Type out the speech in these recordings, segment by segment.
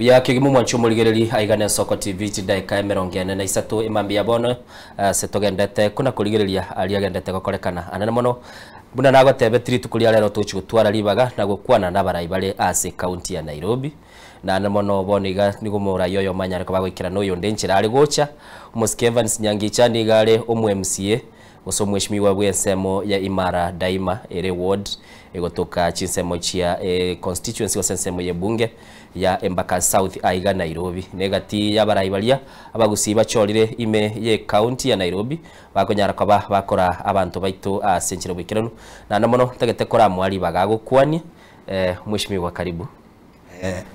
Buya kegima omwanchi omorigereri aiga na Ensoko TV chidaeka emerongo ene na isato emambia bono ase togendete kona korigereria aria agendete gokorekana anene mono buna nagotebeti rituko ria rero tochi gotwara ribaga na gokwana nabarai bare ase ekaunti ya Nairobi naende mono bono iga nigo omorai oyomo anyare koba agoikerana oyonde enchera are gocha Omosike Evans Nyangicha niga are omo MCA Gose omweshimiwa bw'ensemo ya Imara Daima ere ward egotoka chinsemo chia constituency gose ensemo y'ebunge ya Embakasi South aiga Nairobi. Negati y'abarai baria abagusii bachorire ime ye county ya Nairobi bakonyara koba bakora abanto baito ase enchera y'oboikeranu. Naende mono ntagete koramoa ribaga agokwanie. Mweshimiwa karibu.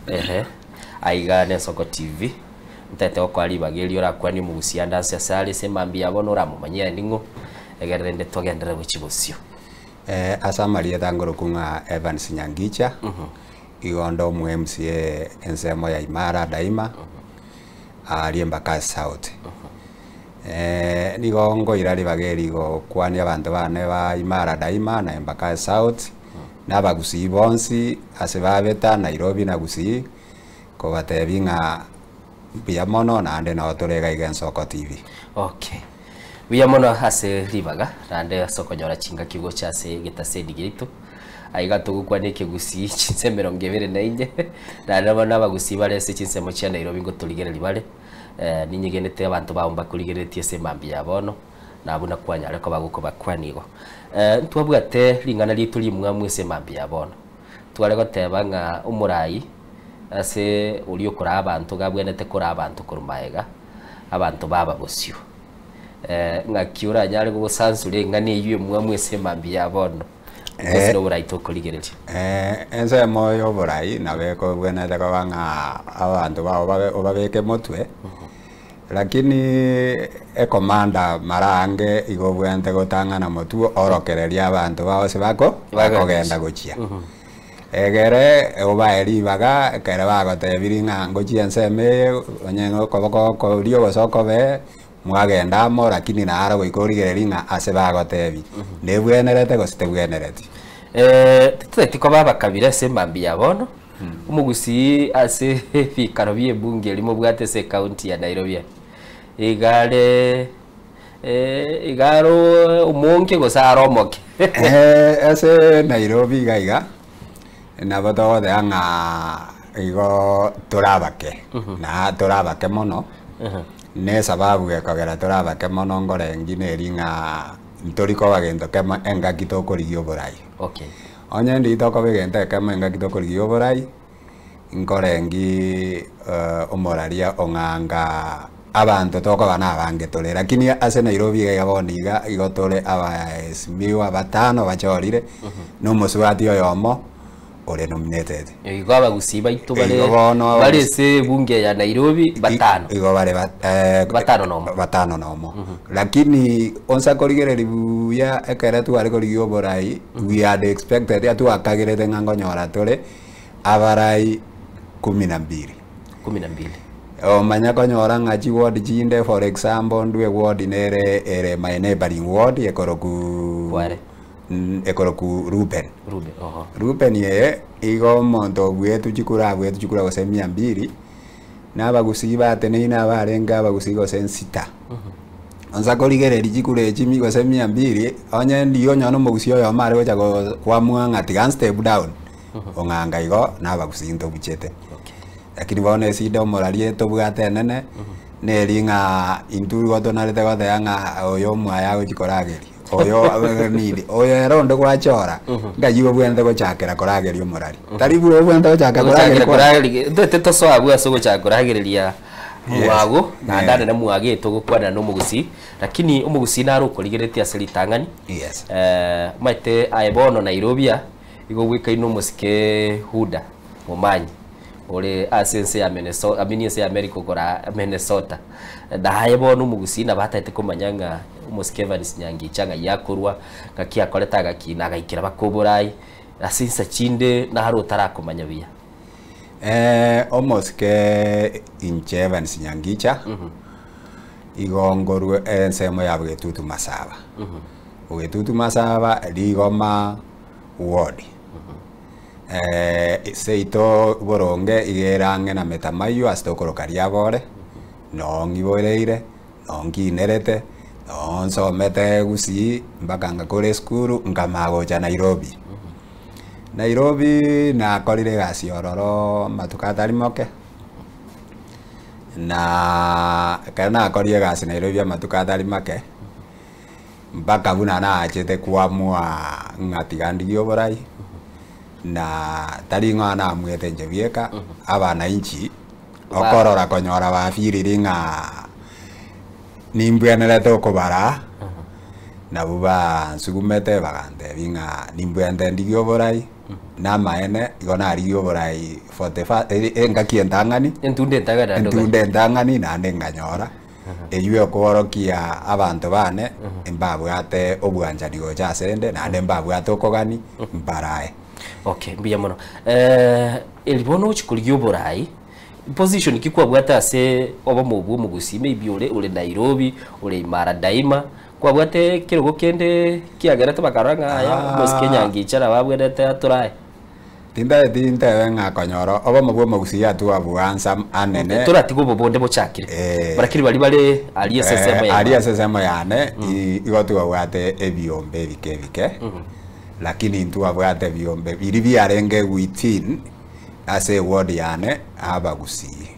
Ehe, aiga n'Ensoko TV, ntagete gokoa ribaga erio orakwanie omogusia ande ase ase are ase emambia yabo noramomanyie aye ning'o, egere rende togenderere gochia bosio. Ase amarieta ngorokwa ng'a Evans Nyangicha, igo onde omo MCA ensemo ya Imara Daima, aaria Embakasi South. Nigo nkoira ribaga eri gokwania abanto bane ba Imara Daima na Embakasi South. Na abagusii bonsi ase babeta Nairobi na Gusii, kobatebia ng'a mbuya mono naende nao tore iga iga Ensoko TV. Okay. Buya mono ase ribaga naende ase okonyora chingaki gocha ase egetaseni giaito. Aiga togokwana ekegusii chinsa emerongo ebere na inye, naende bono abagusii bare ase chinsemo chia Nairobi ngotorigereria bare, ninyegenete abanto bao mbakorigereretie ase emambia ya bono. na buna kwanyare koba gokobakwania igo. Ntwabwate ring'ana riaito rimwamu ase mambia ya bono. Tware goteba ng'a omorai ase oria okoraa abanto iga abwenerete koraa abanto korwa magega, abanto baba bosio. Ng'aki oranyare gosansura eng'ana eywo emwamu ase mambia ya bono, gose na oborai tokorigereria? Ensemo ya oborai nabo ekobwenerete koba ng'a abanto bao babe obabeke motwe. Lakini ekomanda mara aange igo obwenerete gotang'ana motwe orokererie abanto bao ase bako bakogenda gochia. Egere obae ribaga ekero bagotebirie ng'a ngochia ensemo eye onye na okoboko okorio gose okobee mwagenda amo lakini naro goika origererie ng'a ase bagotebia nebwenerete gose tebwenereti. Titoteti koba abakabira ase emambia ya bono. Omogusii ase ebikaro bi'ebunge eria mobwate ase ecounty ya Nairobi aya, iga are iga are omonge gose are omoke? Ase Nairobi iga iga, nabo togoteba ng'a igo tore abake, na tore abake mono, na esababu gekogera tore abake mono nkorengi neri ng'a ntori koba gento kemo engaki tokorigia oborai. Okay. Onye ndiri tokoba egento ekemo engaki tokorigia oborai, nkorengi omoraria ong'anga abanto tokoba na abange tore. Lakini ase Nairobi iga iga bono iga, igo tore abaesimiwa batano bachorire, na omosubati oyomo ore nominated. Igo abagusii baito bare Igo bono bare ase ebunge ya Nairobi batano. Igo bare ba Batano nomo. Batano nomo. Lakini onsa korigereria buya ekere tware korigia oborai we had expected twakagerete ng'a nkonyora tore abarai kumi na mbili. Kumi na mbili. Omanya konyora ng'a chiward chinde for example ndwe eward nere ere my neighboring ward ekoroku Kware. Ekoroku Reuben. Reuben, oho. Reuben eye igo omonto obuetwe chikura abuetwe chikura gose mia mbili, na abagusii bateneine abarenge abagusii gose nsita. Onsa korigereria chikura echi mi gose mia mbili, onye ndiyo onye na omogusii oyomo are gocha go koamua ng'a tiga nstep down, ong'anga igo na abagusii ntobuchete. Okay. Lakini bono esida omoraria tobwate enene, neri ng'a intwe igo tonarete goteba ng'a oyo omwaye agochi korageria. Oyo nini, oyo ere onde gwachora, ng'ai obwenerete gochakera korageria omorari. Tari buna obwenerete gochaka Gochakera korageria kwanza. korageria ntete tosoe abwo ase ogochaka koragereria Yes. mwago, naende Eh. anene mwago etogokwanera na omogusii, lakini omogusii nare okorigeretie ase ritang'ani. Yes. Omanyete aye bono Nairobi aa, igo obwekaine omosike Huda Momanyi. Ore ase ense ya Minnesota, I mean ense ya America okora Minnesota. Naye bono omogusii nabo atagete komanya ng'a omosike Evans Nyangicha ng'ai akorwa, ng'aki akorete agakina agaikera baka oborai, ase insa chinde naro otarakomanya buya. Omosike inche Evans Nyangicha, igo nkorwa ensemo ya Bogetutu Masaba. Bogetutu Masaba, Rigoma ward. Seito boronge iga ere ang'e na Metamaywa ase tokoroka Riabore, noo ng'iboreire, noo nkinerete, noo nsomete gusii mpaka ngakora esukuru nkamanya gocha Nairobi. Nairobi nakorire egasi ororo amatuko atari moke, na ekero nakorire egasi Nairobi amatuko atari make, mpaka buna nachete koamua ng'a tiga ndigie oborai, na tari ng'a namuete inche bieka, abananchi okorora konyora bafiriri ng'a nimbwenerete okobara, nabwo bansugumete bagantebia ng'a nimbwenerete ndigie oborai, na amaene igo narigia oborai for the first engaki entang'ani, Entunde entang'ani naende entunde entang'ani naende nkanyora. Eywo ekoorokia abanto bane mbabwate obwanchani gocha asende, naende mbabwate okogani mbarae. Okay, mbuya mono. Eh, eri bono ochi korigia oborai, position ki kwabwate ase obomo obwo omogusii maybe ore ore Nairobi, ore Imara Daima, kwabwate ekerogo kende kiagerete bakarora ng'a aya omosike Nyangicha nabo abwenerete atorae? Tintageti ntebe ng'a konyora obomo bwa omogusii atwabwansa anene. Toratiga obo bonde bochakire. Eh. Lakini baria bare aria ase ensemo ya Aria Imara. ase ensemo yane igo twabwate ebiombe ebike ebike, lakini ntwabwate ebiombe biria biarenge within ase eward yane abagusii.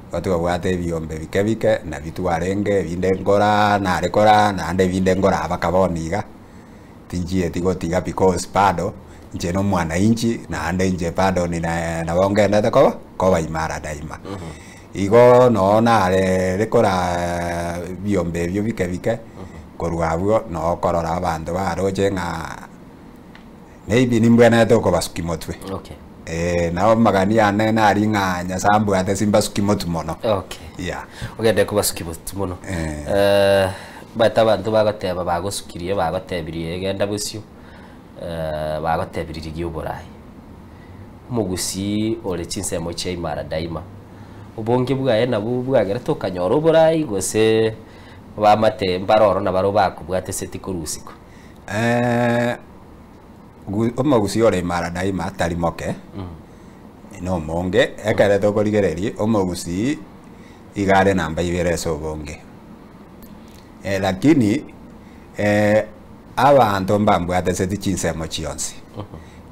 Igo twabwate ebiombe bike bike nabio twarenge ebinde nkora nare kora naende ebinde nkora mpaka bono iga. Tinchieti gotiga because bado inche na omwananchi naende inche bado nina nabo ngendete koba koba imara daima. Igo noo nare koraa ebiombe ebio bike bike, korwa abwo noo okorora abanto baroche ng'a maybe nimbwenerete okobasuki motwe. Okay. Eh, nabo amagani ane nari ng'a Nyasaye ambwate simbasuki motwe mono. Okay. Yeah. Ogende kobasuki motwe mono. Eh. Eh, omanyete abanto bagoteba bagosukirie bagotebirie genda bosio, eh, bagotebirie rigia oborai. Omogusii ore chinsemo chia imara daima, obonge bwaye nabwo bwagerete okanyora oborai gose bamate mbare oro nabarobwo bakobwate eseti korwa isiko. Omogusii ore imara daima tari moke, na omonge, ekere tokorigereria omogusii iga are namba ibere ase obonge. Lakini abanto mbambwateseti chinsemo chionsi,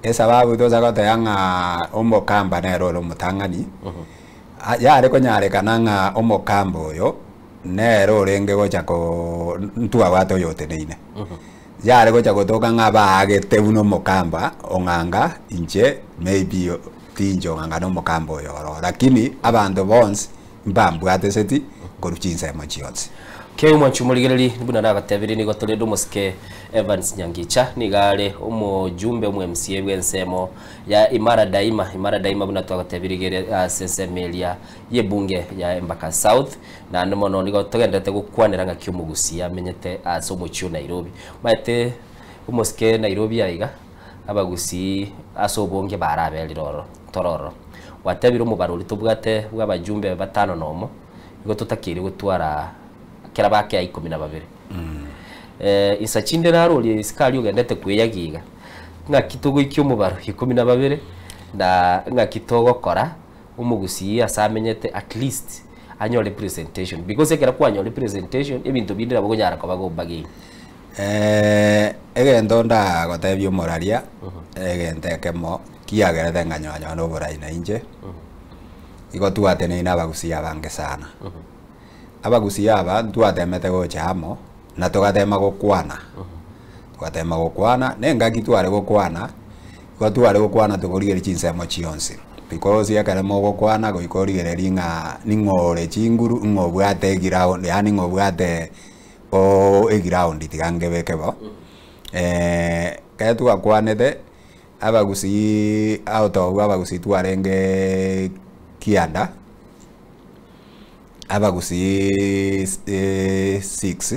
esababu tosa goteba ng'a omokamba nere ore omotang'ani, yare konyarekana ng'a omokamba oyo nere orenge gocha koo ntwabwate oyoteneine. Yare gocha gotoka ng'a baagete buna omokamba ong'anga inche maybe tinche ong'anga na omokamba oyo oro lakini abanto bonsi mbambwateseti korwa chinsemo chionsi. Kei omwanchi omorigereri buna nagotebirie nigo torende omosike Evans Nyangicha nigo are omojumbe omo MCA bw'ensemo ya Imara Daima Imara Daima buna twagotebirie igere ase ensemo eria y'ebunge ya Embakasi South Naende mono nigo togendererete gokwanera ng'aki omogusii amenyete ase omochie o Nairobi. Omanyete omosike Nairobi aiga, abagusii ase obonge baraberire ororo, tore ororo. Gwatebire omobarori tobwate bwa abajumbe batano na omo, igo totakeire gotwara kera bakea ikomi na babere. Insa chinde narorie isiko aria ogendete kweyagia iga, ng'aki togoikia omobaro ikomi na babere, na ng'aki togokora omogusii ase amenyete at least anyore presentation because ekero kwanyore presentation ebinto binde nabo okonyara koba go bargain. Egento ndagotebia omoraria, egento ekemo kiagerete ng'a nonye na oborai na inche, igo twateneine abagusii abange sana. Abagusii aba ntwatemete gocha amo, na togatema gokwana, togatema gokwana, na engaki tware gokwana, igo tware gokwana tokorigereria chinsemo chionsi. Because ekero mogokwana goika origererie ng'a ning'o ore chinguru, ng'o obwate eground yaani ng'o obwate oo eground tiga ngebeke bo. Ekero twakwanete, abagusii out of abagusii twarenge kianda, abagusii six,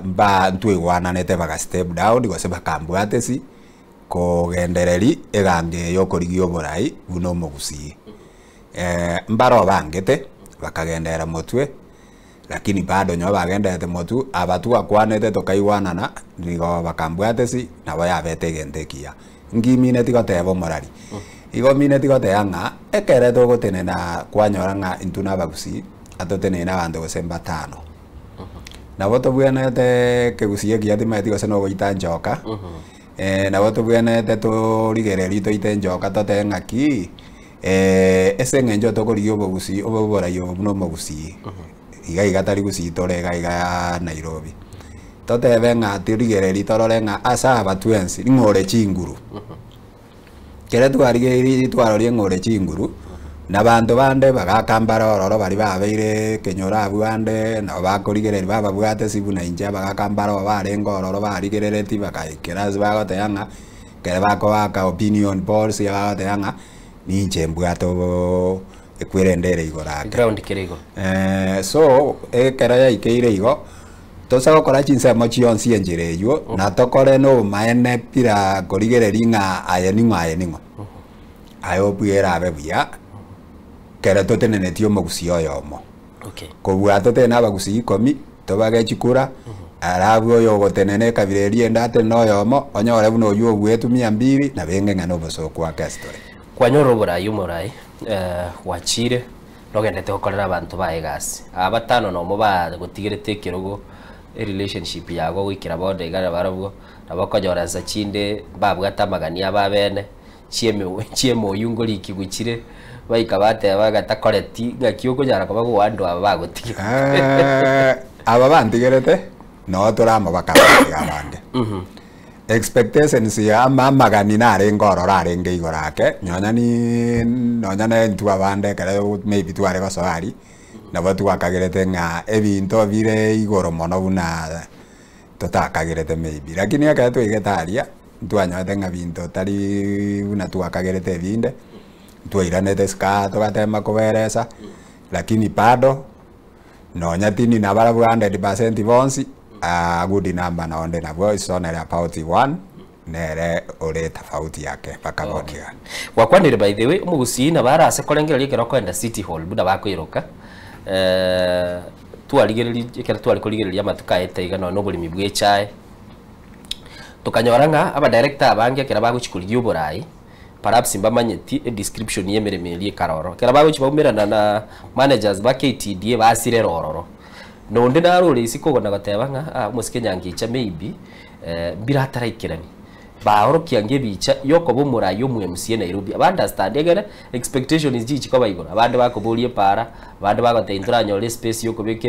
mba ntwaigwananete baga step down gose bakambwatesi. Kogendereri egango eye y'okorigia oborai buna omogusii. Mbare obangete bakagenderera motwe, lakini bado onye bagendererete motwe, aba twakwanete tokaigwanana nigo bakambwatesi nabo yabete egento ekiya. Ngimineti goteba omorari. Igo mineti goteba ng'a ekere togotenena kwanyora ng'a intwe na abagusii, atoteneine abanto gose mbatano. Nabo tobwenerete ekegusii ekiya timanyeti gose nogoita nchoka, nabo tobwenerete torigererie toite nchoka totebe ng'aki, ase eng'encho tokorigia obogusii oborai obo buna omogusii, iga iga tari gusii tore iga iga Nairobi. Totebe ng'a torigererie torore ng'a ase aba twensi ning'o ore chinguru. Ekero twarigereirie twarorie ng'a ore chinguru, na abanto bande bagaka mbare ororo baria babeire ekenyoro abwo ande nabo bakorigereria bababwate ase buna inche abagaka mbare oo barenge ororo barigereretie bagaikera ase bagoteba ng'a ekero bakoaka opinion polls bagoteba ng'a ninche mbwate oboo ekwerende ere igoro ake. Ground kere igoro. So ekero yaikeire igo. Tose gokora chinsemo chionsi enchera eyio, na tokore nobomaene bila korigereria ng'a aye ning'o aye ning'o. Aye obuya erabe buya, kere totenenetie omogusii oyomo. Okay. Kobua totenene abagusii ikomi, tobage chikura, alafu oyo ogotenena ekabira eria ende atenene oyomo, onyore buna oyio obuetwe mia mbili, nabo enge ng'a nobosoku ake ase tore. Kwanyora oborai omorai, gwachire. Nogenderete gokorera abanto baye egasi. Aba batano nomo bagotigerete ekerogo, erelationship yabo goikera bono iga nabarabwo, nabo okonyora nsa chinde mbabwate amagani abo abene, chieme chiemoyio ngorikigwa chire, baika bateba ng'a takoreti ng'aki okonyara koba goandwa aba bagotigerete. Aba bantigerete, noo tore amo bakabatiga abange. Expectations ya ama amagani narenge ororo arenge igoro ake, nonya niiii nonya na intwe abande ekero maybe tware gosoa aria, nabo twakagerete ng'a ebinto bire igoro mono buna totakagerete maybe. Lakini ekero twaigete aria, ntwanyorete ng'a binto tariiii buna twakagerete ebinde, ntwairanete isiko aa togatema koberesa, lakini bado. Nonya tindi nabarabwo 100% bonsi, a good number nonde nabwo is only about one, nere ore tofauti yake mpaka bono iga. Gwakwanire by the way, omogusii nabo arase korengereria ekero okoenda city hall buna bakoiroka, twarigereria ekero tware korigereria amatuko aete iga nonye na oboremi bwa echae, tokanyora ng'a abadirector abange ekero bagochia korigia oborai, Perhaps mbamanyeti edescription ya emeremo eria ekare ororo. Ekero bagochia baumerana na managers ba KTDA basirera ororo. Na onde naro ore isiko kona goteba ng'a ah omosike Nyangicha maybe mbire ataraikerani. Baorokia ange ebicha yokoba omorai omo MCA Nairobi. Aba understand egere expectations chichi koba igoro. Abande bakoboria epaara, abande bagoteba intwe toranyore espace yokobeka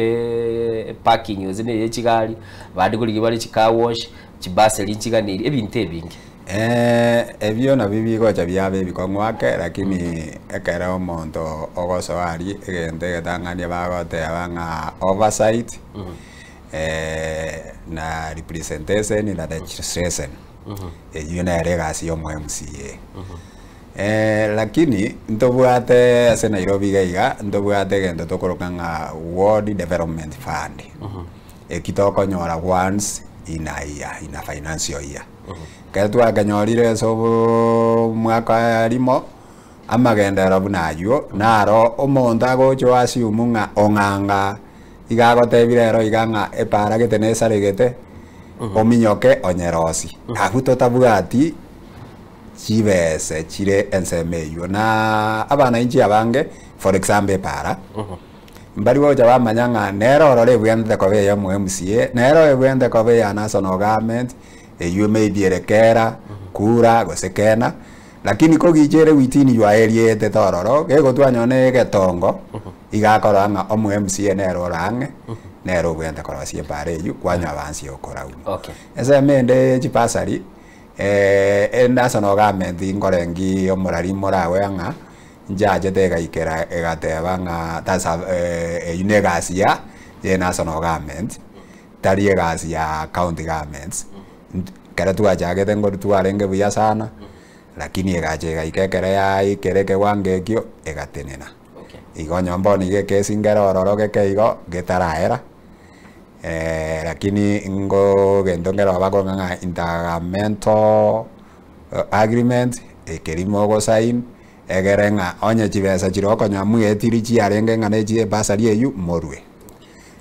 eparking gose na eye chigari, abande korigia bare chicar wash, chibasari nchiganeiri, ebinto ebinge. Ebio nabio bigocha biaba ebikong'u ake, lakini ekero omonto ogosoa aria egento egetang'ani bagoteba ng'a oversight, na representation na legislation, eyio nere egasi ya omo MCA. Lakini ntobwate ase Nairobi iga iga, ntobwate egento tokoroka ng'a ward development fund, eki tokonyora once in a year, in a financial year. Ekero twakenyorire ase omwaka rimo, amagenderero buna aywo, naro omonto agocha o assume ng'a ong'anga iga agotebia rero iga ng'a epaara gete nesaregete, ominyoke onyerosie. Abwo totabwati chibese chire ensemo eywo. Na abanainchi abange, for example epaara, Mbari gocha bamanya ng'a nere ororo ebwenerete koba eye omo MCA, nere ebwenerete koba eya national government, eywo maybe ere kera, kura, gose kena, lakini kogicha ere within your area etete ororo, gegotwanywa na egetongo, iga akorora ng'a omo MCA nere ore ang'e, nere obwenerete korosia epara eywo, kwanywa abansi okorauma. Okay. Ensemo ende ya chibasari, enational government nkorengi omorari morawe ng'a. Nchachete egaikera egateba ng'a tasa eyio na egasi ya ye national government, tari egasi ya county governments. Ekero twachagete nkorwa twarenge buya sana, lakini egacha egaika ekero yaikera ekewango ekio, egatenena. Igo onye bono iga ekesi nkere ororo geke igo, getaraera, lakini ngo gento nkere bakong'a ng'a intergovernmental agreement, ekeri mogosign. Egere ng'a onye chibesa chiria okonyora mwetiri chiarenge ng'a ne chie ebasari eyio, morue.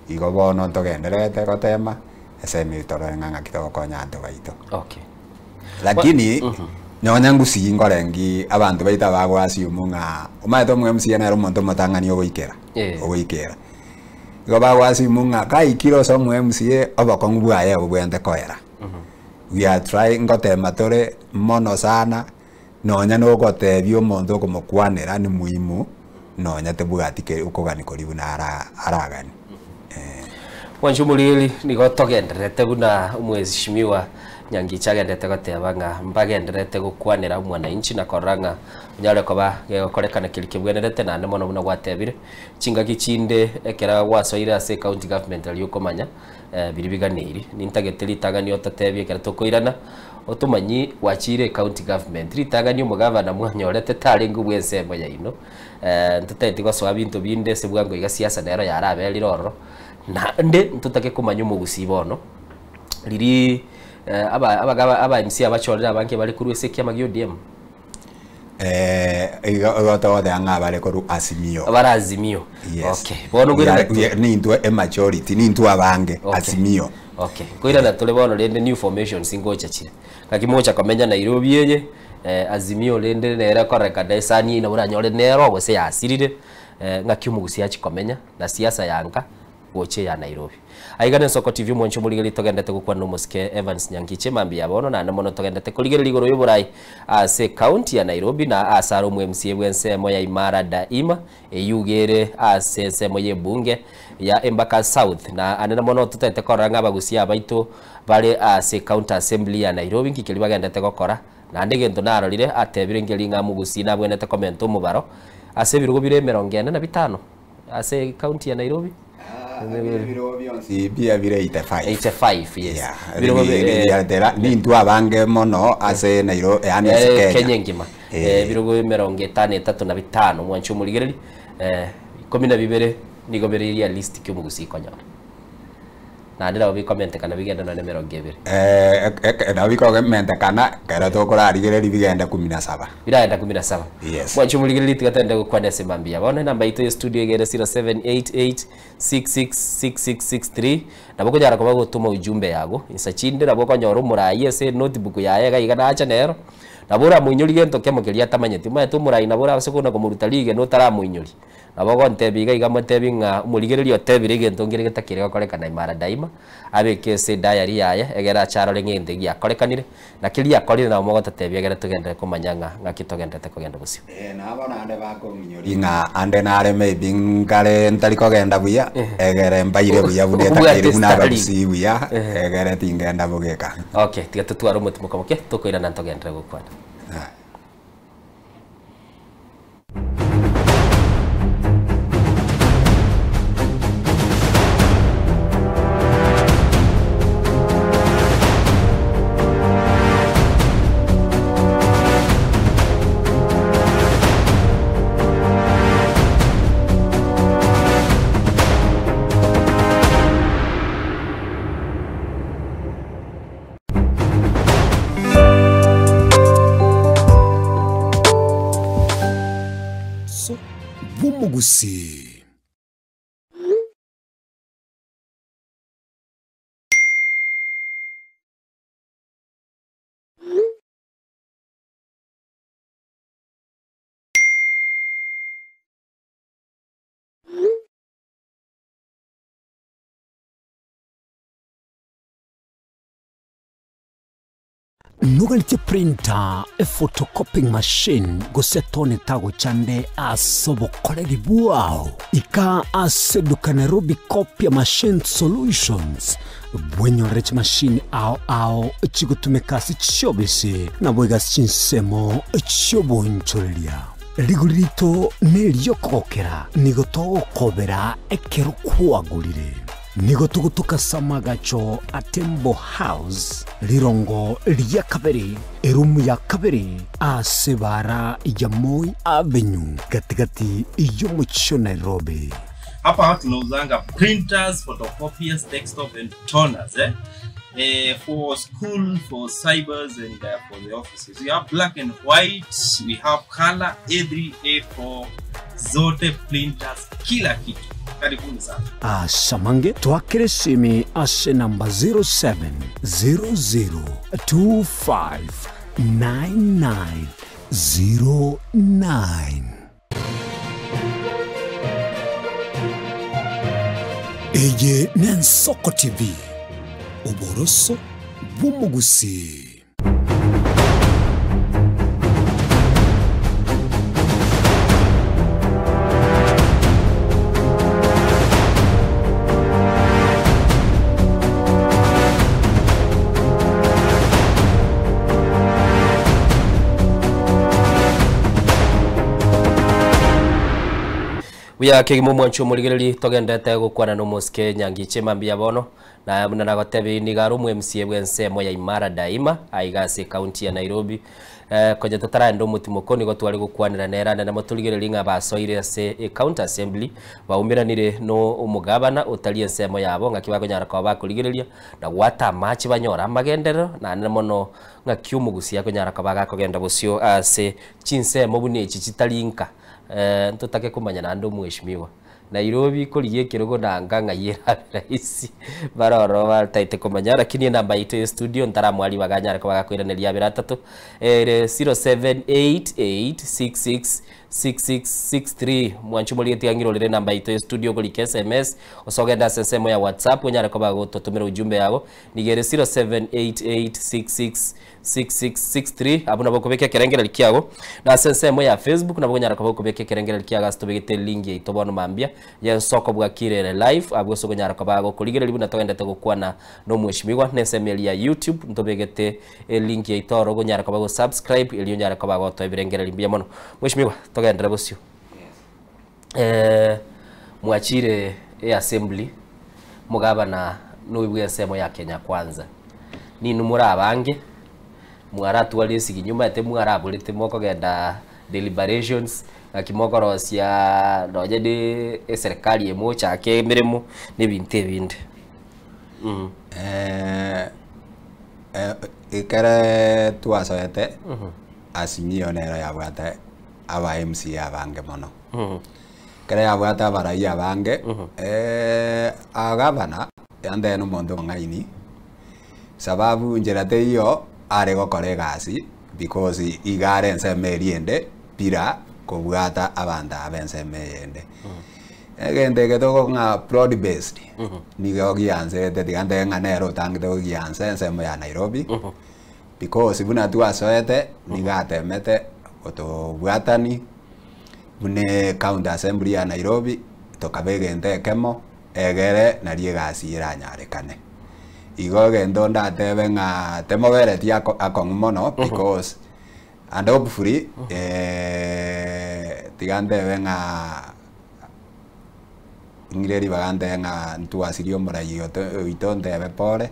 Igo bono ntogendererete gotema, ase emerito torore ng'a ng'aki togokonya abanto baito. Okay. Lakini, Nonya ngusii nkorengi abanto baito abago assume ng'a omanyete omo MCA nere omonto omotang'ani ogoikera, Eh. ogoikera. Igo bago assume ng'a kaikire ase omo MCA obokong'u bwaye obobwenerete koera. We are trying ngotema tore mono sana, nonya na ogotebia omonto okomokwanera ni muhimu nonya tebwati ke okogani koria buna ara aragani eh. Mwanche omoriri nigo togendererete buna omweshimiwa Nyangicha agenderete goteba ng'a mbagendererete gokwanera omwananchi na korora ng'a onyare koba gegokorekana keria kebwenerete naende mono buna gwatebire chingaki chinde ekero gwasoire ase ecounty government aria okomanya biria biganeiri. Nintagete ritang'ani ototebie ekero tokoirana otomanyi gwachire ecounty government ritang'ani omogavana mwanyorete tarenge bwa ensemo yaino ntotageti gosoa binto binde ase bwango iga siasa nero yaraberire ororo naende ntotake komanya omogusii bono riria aba abagaba aba MC abachorire abange bare korwa ase ekiama gia ODM. Igo igo togoteba ng'a bare korwa Azimio. Bare Azimio. Yes. Okay. Bono We are- nkoirana we are- nintwe emajority, nintwe abange, Okay. Azimio. Okay. Nkoirana tore bono rende new formations ngocha chire. Ngaki mogocha komenya Nairobi eye, Azimio rende nere ekorekana esani eye nabo oranyore nero gose yasirire, ng'aki omogusia achia komenya na siasa ya nka gocha eya Nairobi. Aiga nensoko TV omwancho omorigereria togendete gokwana nomosike Evans Nyangiche mambia ya bono naende mono togendete korigereria igoro yoborai ase ecounty ya Nairobi na ase are omo MCA bwensemo ya Imara Daima eyio iga ere ase ensemo yebunge ya Embakasi South na ande mono totagete korora ng'a abagusia abaito bare ase ecounty assembly ya Nairobi nki keria bagendete gokora naende egento narorire atebire nkeri ng'a mogusia nabwenerete komenta omobaro ase ebirogo bire emerongo ene na bitano. Ase county ya Nairobi? Ebirogo bionsi mbuya bire 85. 85, yes. Yeah, Ebirogo bi- riatera nintwe abange mono ase Nairobi, yaani ase Eh, Kenya. Kenya engima. Eh. Ebirogo emerongo etano etato na bitano mwanche omorigereri ikomi na bibere nigo bire realistic omogusii konyora. Naende nabo bikomentekana bigende nonya na emerongo ebere. Nabo bikomentekana ekero tokorarigereria bigende kumi na saba. Biraenda kumi na saba. Yes. Mwanche omorigereria tiga togende gokwana ase mambia. Bono enamba yaito ya studio iga ere 0788666663 nabo okonyara koba gotoma ujumbe yago. Insa chinde nabo okonyora omorai ase enotebook yaye iga iga nacha nero, nabo oramoinyori gento kemo keria atamanyeti. Omanyete omorai nabo orabase kona komoruta rigena otaramoinyori. Nabo ogontebia iga iga motebie ng'a omorigereria otebire egento nkere getakire gokorekana imara daima, abeke ase ediary yaye, egere ache arore ng'a egento eki giakorekanire, na keria akorire nabo mogototebia egere togenderere komanya ng'a ng'aki togendererete kogenda bosio. Ee, nabo naende bakong'inyoria ng'a ande nare maybe nkare ntari kogenda buya, egere mbaire buya buna Obwate etakeire buna style. abagusii buya, egere tingenda bogeka. Okay, tiga totware omotimoka moke, tokoirana ntogenderere gokwana. Bw'omogusii. Noganetie printer, ephotocopying machine, gose tone tagochande ase obokoreri bwao? Ika ase eduka Nairobi Copier Machine Solutions bwenyorere chimashini ao ao chigotumeka ase chiobisi naboigo ase chinsemo chi'oboonchoreria. Rigori rito neri'okogokera, nigo togokobera ekero kwagorire. Nigo togotoka ase amagacho a Tembo House, rirongo ria kabere, erumu ya kabere, ase ebaara ya Moi Avenue, gati-gati y'omochie o Nairobi. Hapa tunauzanga printers, photocopiers, desktop and toners eh? Eh, for school, for cybers and for the offices. We have black and white, we have color A3, A4, zote printers, kila kitu. Karibuni sana. Ase amange twakere esimi ase enamba 070025. 9909. Eye n'Ensoko TV, oboroso bw'omogusii. Buya kegima omwancho omorigereri togendete gokwana na omosike Nyangiche mambia bono na buna nagotebi niga are omo MCA bwa ensemo ya Imara Daima aiga ase ekaunti ya Nairobi. Konya totaraenda omotimoko nigo tware gokwanera nere ande namo torigererie ng'a basoire ase ecounty assembly baumeranire no omogabana otari ensemo yabo ng'aki bakonyara koba bakorigereria na gwata amache banyore amagenderero naende mono ng'aki omogusia akonyara koba gakogenda bosio ase chinsemo buna echi chitari nka. Ntotake komanya naende omweshimiwa Nairobi korigia ekerogo nanga ng'ai erabe rahisi baroro bataete komanya lakini enamba yaito ya studio ntaramwari baganyare koba gakoiraneria abere atato ere 0788666663 mwancho morigetie ang'irorere enamba yaito ya studio korika sms osogende ase ensemo ya whatsapp onyare koba gototomera ujumbe yabo niga ere 0788666663 abwo nabo okobeka ekerengereri kiago na ase ensemo ya facebook nabo okonyara koba okobeka ekerengereri kiago ase tobegete link yaito bono mambia yensoko bwakirere live abwo ase okonyara koba gokorigereria buna togendete gokwana na omweshimiwa na ensemo eria ya youtube ntobegete elink yaito oro okonyara koba gosubscribe erio onyare koba gotoa ebirengereri mbuya mono. Mweshimiwa togenderere bosio. Mwachire eassembly mogabana noibwe ensemo ya Kenya Kwanza. Ninwe more abange mwaratware esigi nyuma ete mwaraborete mokogenda deliberations ng'aki mokorosia nonye na eserikali emochake emeremo na ebinto ebinde. Ekere twasoete Azimio nero yabwate aba MCA abange mono. Ekere yabwate abarai abange, agavana yande na omonto omong'aini sababu nchera teiyo are gokora egasi because iga are ensemo eria ende bila kobwata abanto aba ensemo eyende. Egento eke tokong'a broad based nigo gianserete tiga ntebe ng'a nere otangete gogiansa ensemo ya Nairobi because buna twasoete nigo atemete gotobwatani buna ecounty assembly ya Nairobi tokaba egento ekemo egere nari egasi eranyarekane. Igo egento ndatebe ng'a temobereti akong'u mono because and hopefully tiga ntebe ng'a ng'ire ribaga ntebe ng'a ntwasirie omorai oito ntebe pore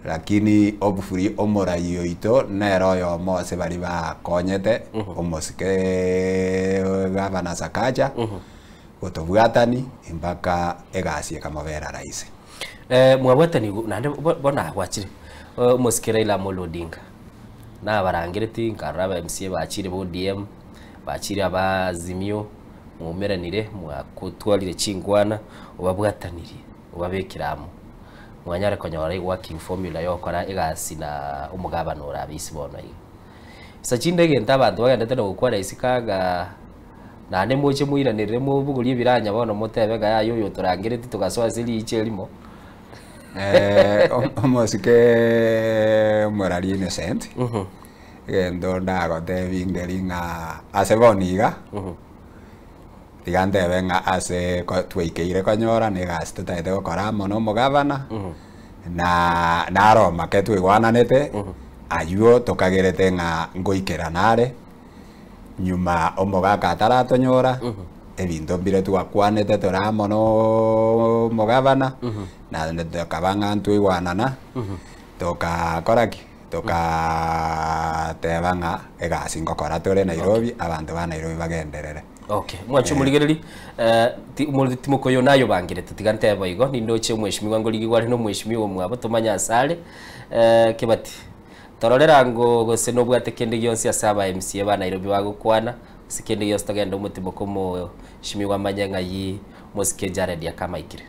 lakini hopefully omorai oito nere oyomo ase baria bakonyete omosike gavana Sakaja gotobwatani mpaka egasi ekamobera rahisi. Mwabwatani naende bono agwachire omosike Raila Amolo Odinga nabarangereti nkarora aba MCA bachire ba ODM bachire aba Azimio mwaumeranire mwakotwarire chinkwana obabwatanirie obabekire amo mwanyare konyora working formula yokora egasi na omogabana orabe ase bono iga. Ase chinde egento abanto bagendete na gokwana isiko anga naende moche moiranerere mobugurie ebiranya bono motebe ng'a yaya oyo otorangereti togasoa ase riicho erimo. Omosike omorari Innocent, egento ndagotebi ngeri ng'a ase bono iga, tiga ntebe ng'a ase twaikeire konyora na egasi totaete gokora amo na omogavana, na naro omake twaigwananete, aywo tokagerete ng'a ngoikerana are, nyuma omogaka ataratonyora, ebinto mbire twakwanete tore amo na omogavana, na tokaba ng'a ntwaigwanana, tokakora ki? Tokateba ng'a egasi ngokora tore Nairobi, abanto ba Nairobi bagenderere. Okay, mwanche omorigereri timokoyo nayo bangirete tiga ntebe igo nindoche omweshimiwa ngorigigwa are na omweshimiwa omwabo tomanye ase are Kibati tororera ngo gose nobwate kende gionsi ase aba MCA ba Nairobi bagokwana ase kende gionsi togende omotimoko omoshimiwa manye ng'ai mosike Jared akamaikire.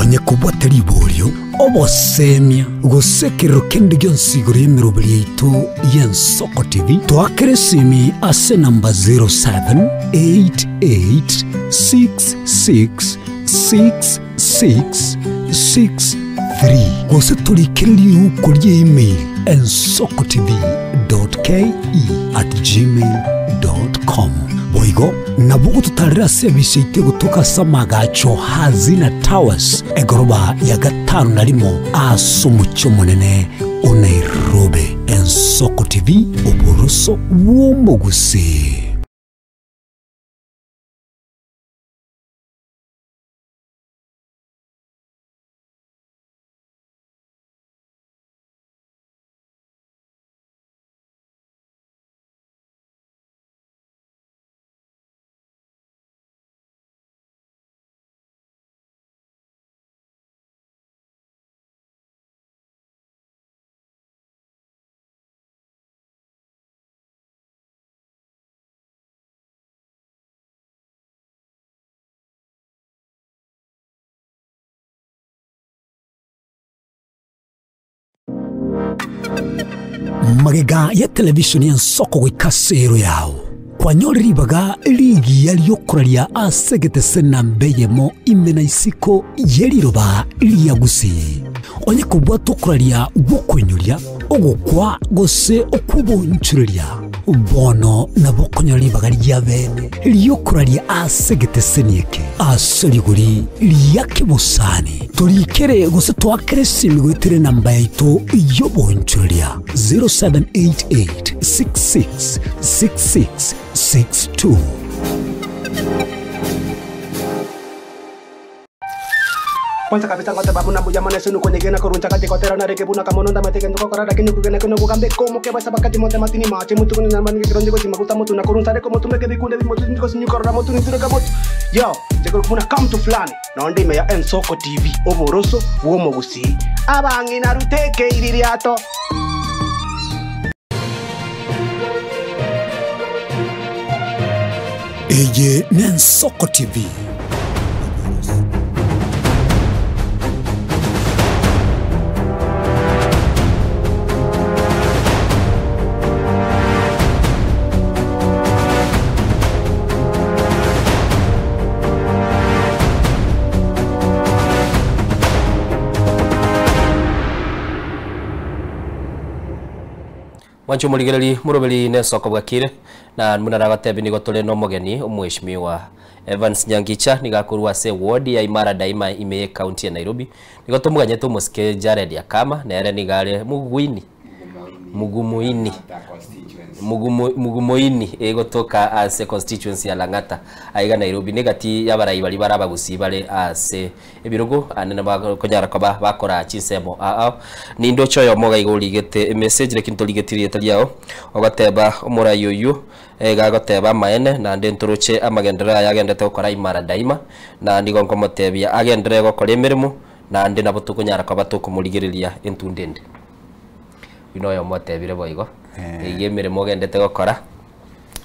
Onye kobwate riborio, obosemia, gose ekerero kende gionsi igoro y'emeroberi yaito y'Ensoko TV, toakere esimi ase enamba 0788666663 gose torikere riuko rie email ensokotv.ke@gmail.com. Boigo nabo ogototarera ase ebise yaito egotoka ase amagacho Hazina Towers, egoroba ya gatano na rimo ase omochie omonene o Nairobi. Ensoko TV, oboroso bw'omogusii. Magega ya televishoni y'ensoko goika ase ero yao, kwanyorire ribaga rigiya ri'okoraria ase egetese namba eyemo ime na isiko ye riroba ria Gusii. Onye kobwata okoraria gw'okoinyoria, ogokwa gose okw'obonchoreria, bono nabo okonyora ribaga ria bene ri'okoraria ase egeteseni eke ase rigori ria kebosani. Torikere gose toakere esimi goetera enamba yaito y'obonchoreria 0788 66 66 62. Kwanza kabisa ngoteba buna mbuya mono ase nokonyegena korwa nchagati gotera narenge buna kamono ndamate gento gokora lakini kugena kino kugambe komoke basa bakati mote matini mache mutu kuno nyamba nige kironde gosi maguta mutu na korunsa reko mutu meke bikunde bimotu ndiko sinyikorora mutu nituruka mutu yo jekoro kuna come to fulani nonde ime ya Ensoko TV oboroso bw'omogusii abang'ina ruteke iririato. Eye n'Ensoko TV. Mwanche omorigereri moroberi nesoko bwakire na buna naragotebi nigo tore na omogeni omweshimiwa Evans Nyangicha nigo akorwa ase ward ya Imara Daima ime ye county ya Nairobi nigo tomoganyete omosike Jared Akama nere nigo are mugwini mugumuini mugumoini egotoka ase constituency ya Lang'ata aiga Nairobi negati yabarai bari barabagusi bare ase ebirogo anene bakonyara koba bakora chinsemo ao nindo choyo moga igo rigete message lakini toligetirie taliao ogateba omorai oyu egagoteba amaene nande ntoroche amagendera aya agendete gokora Imara Daima na nigo nkomotebia agendere gokora emirimo nande nabo tokonyara koba tokomorigereria entundende bino yo motebire boigo ege emirimo ogendete gokora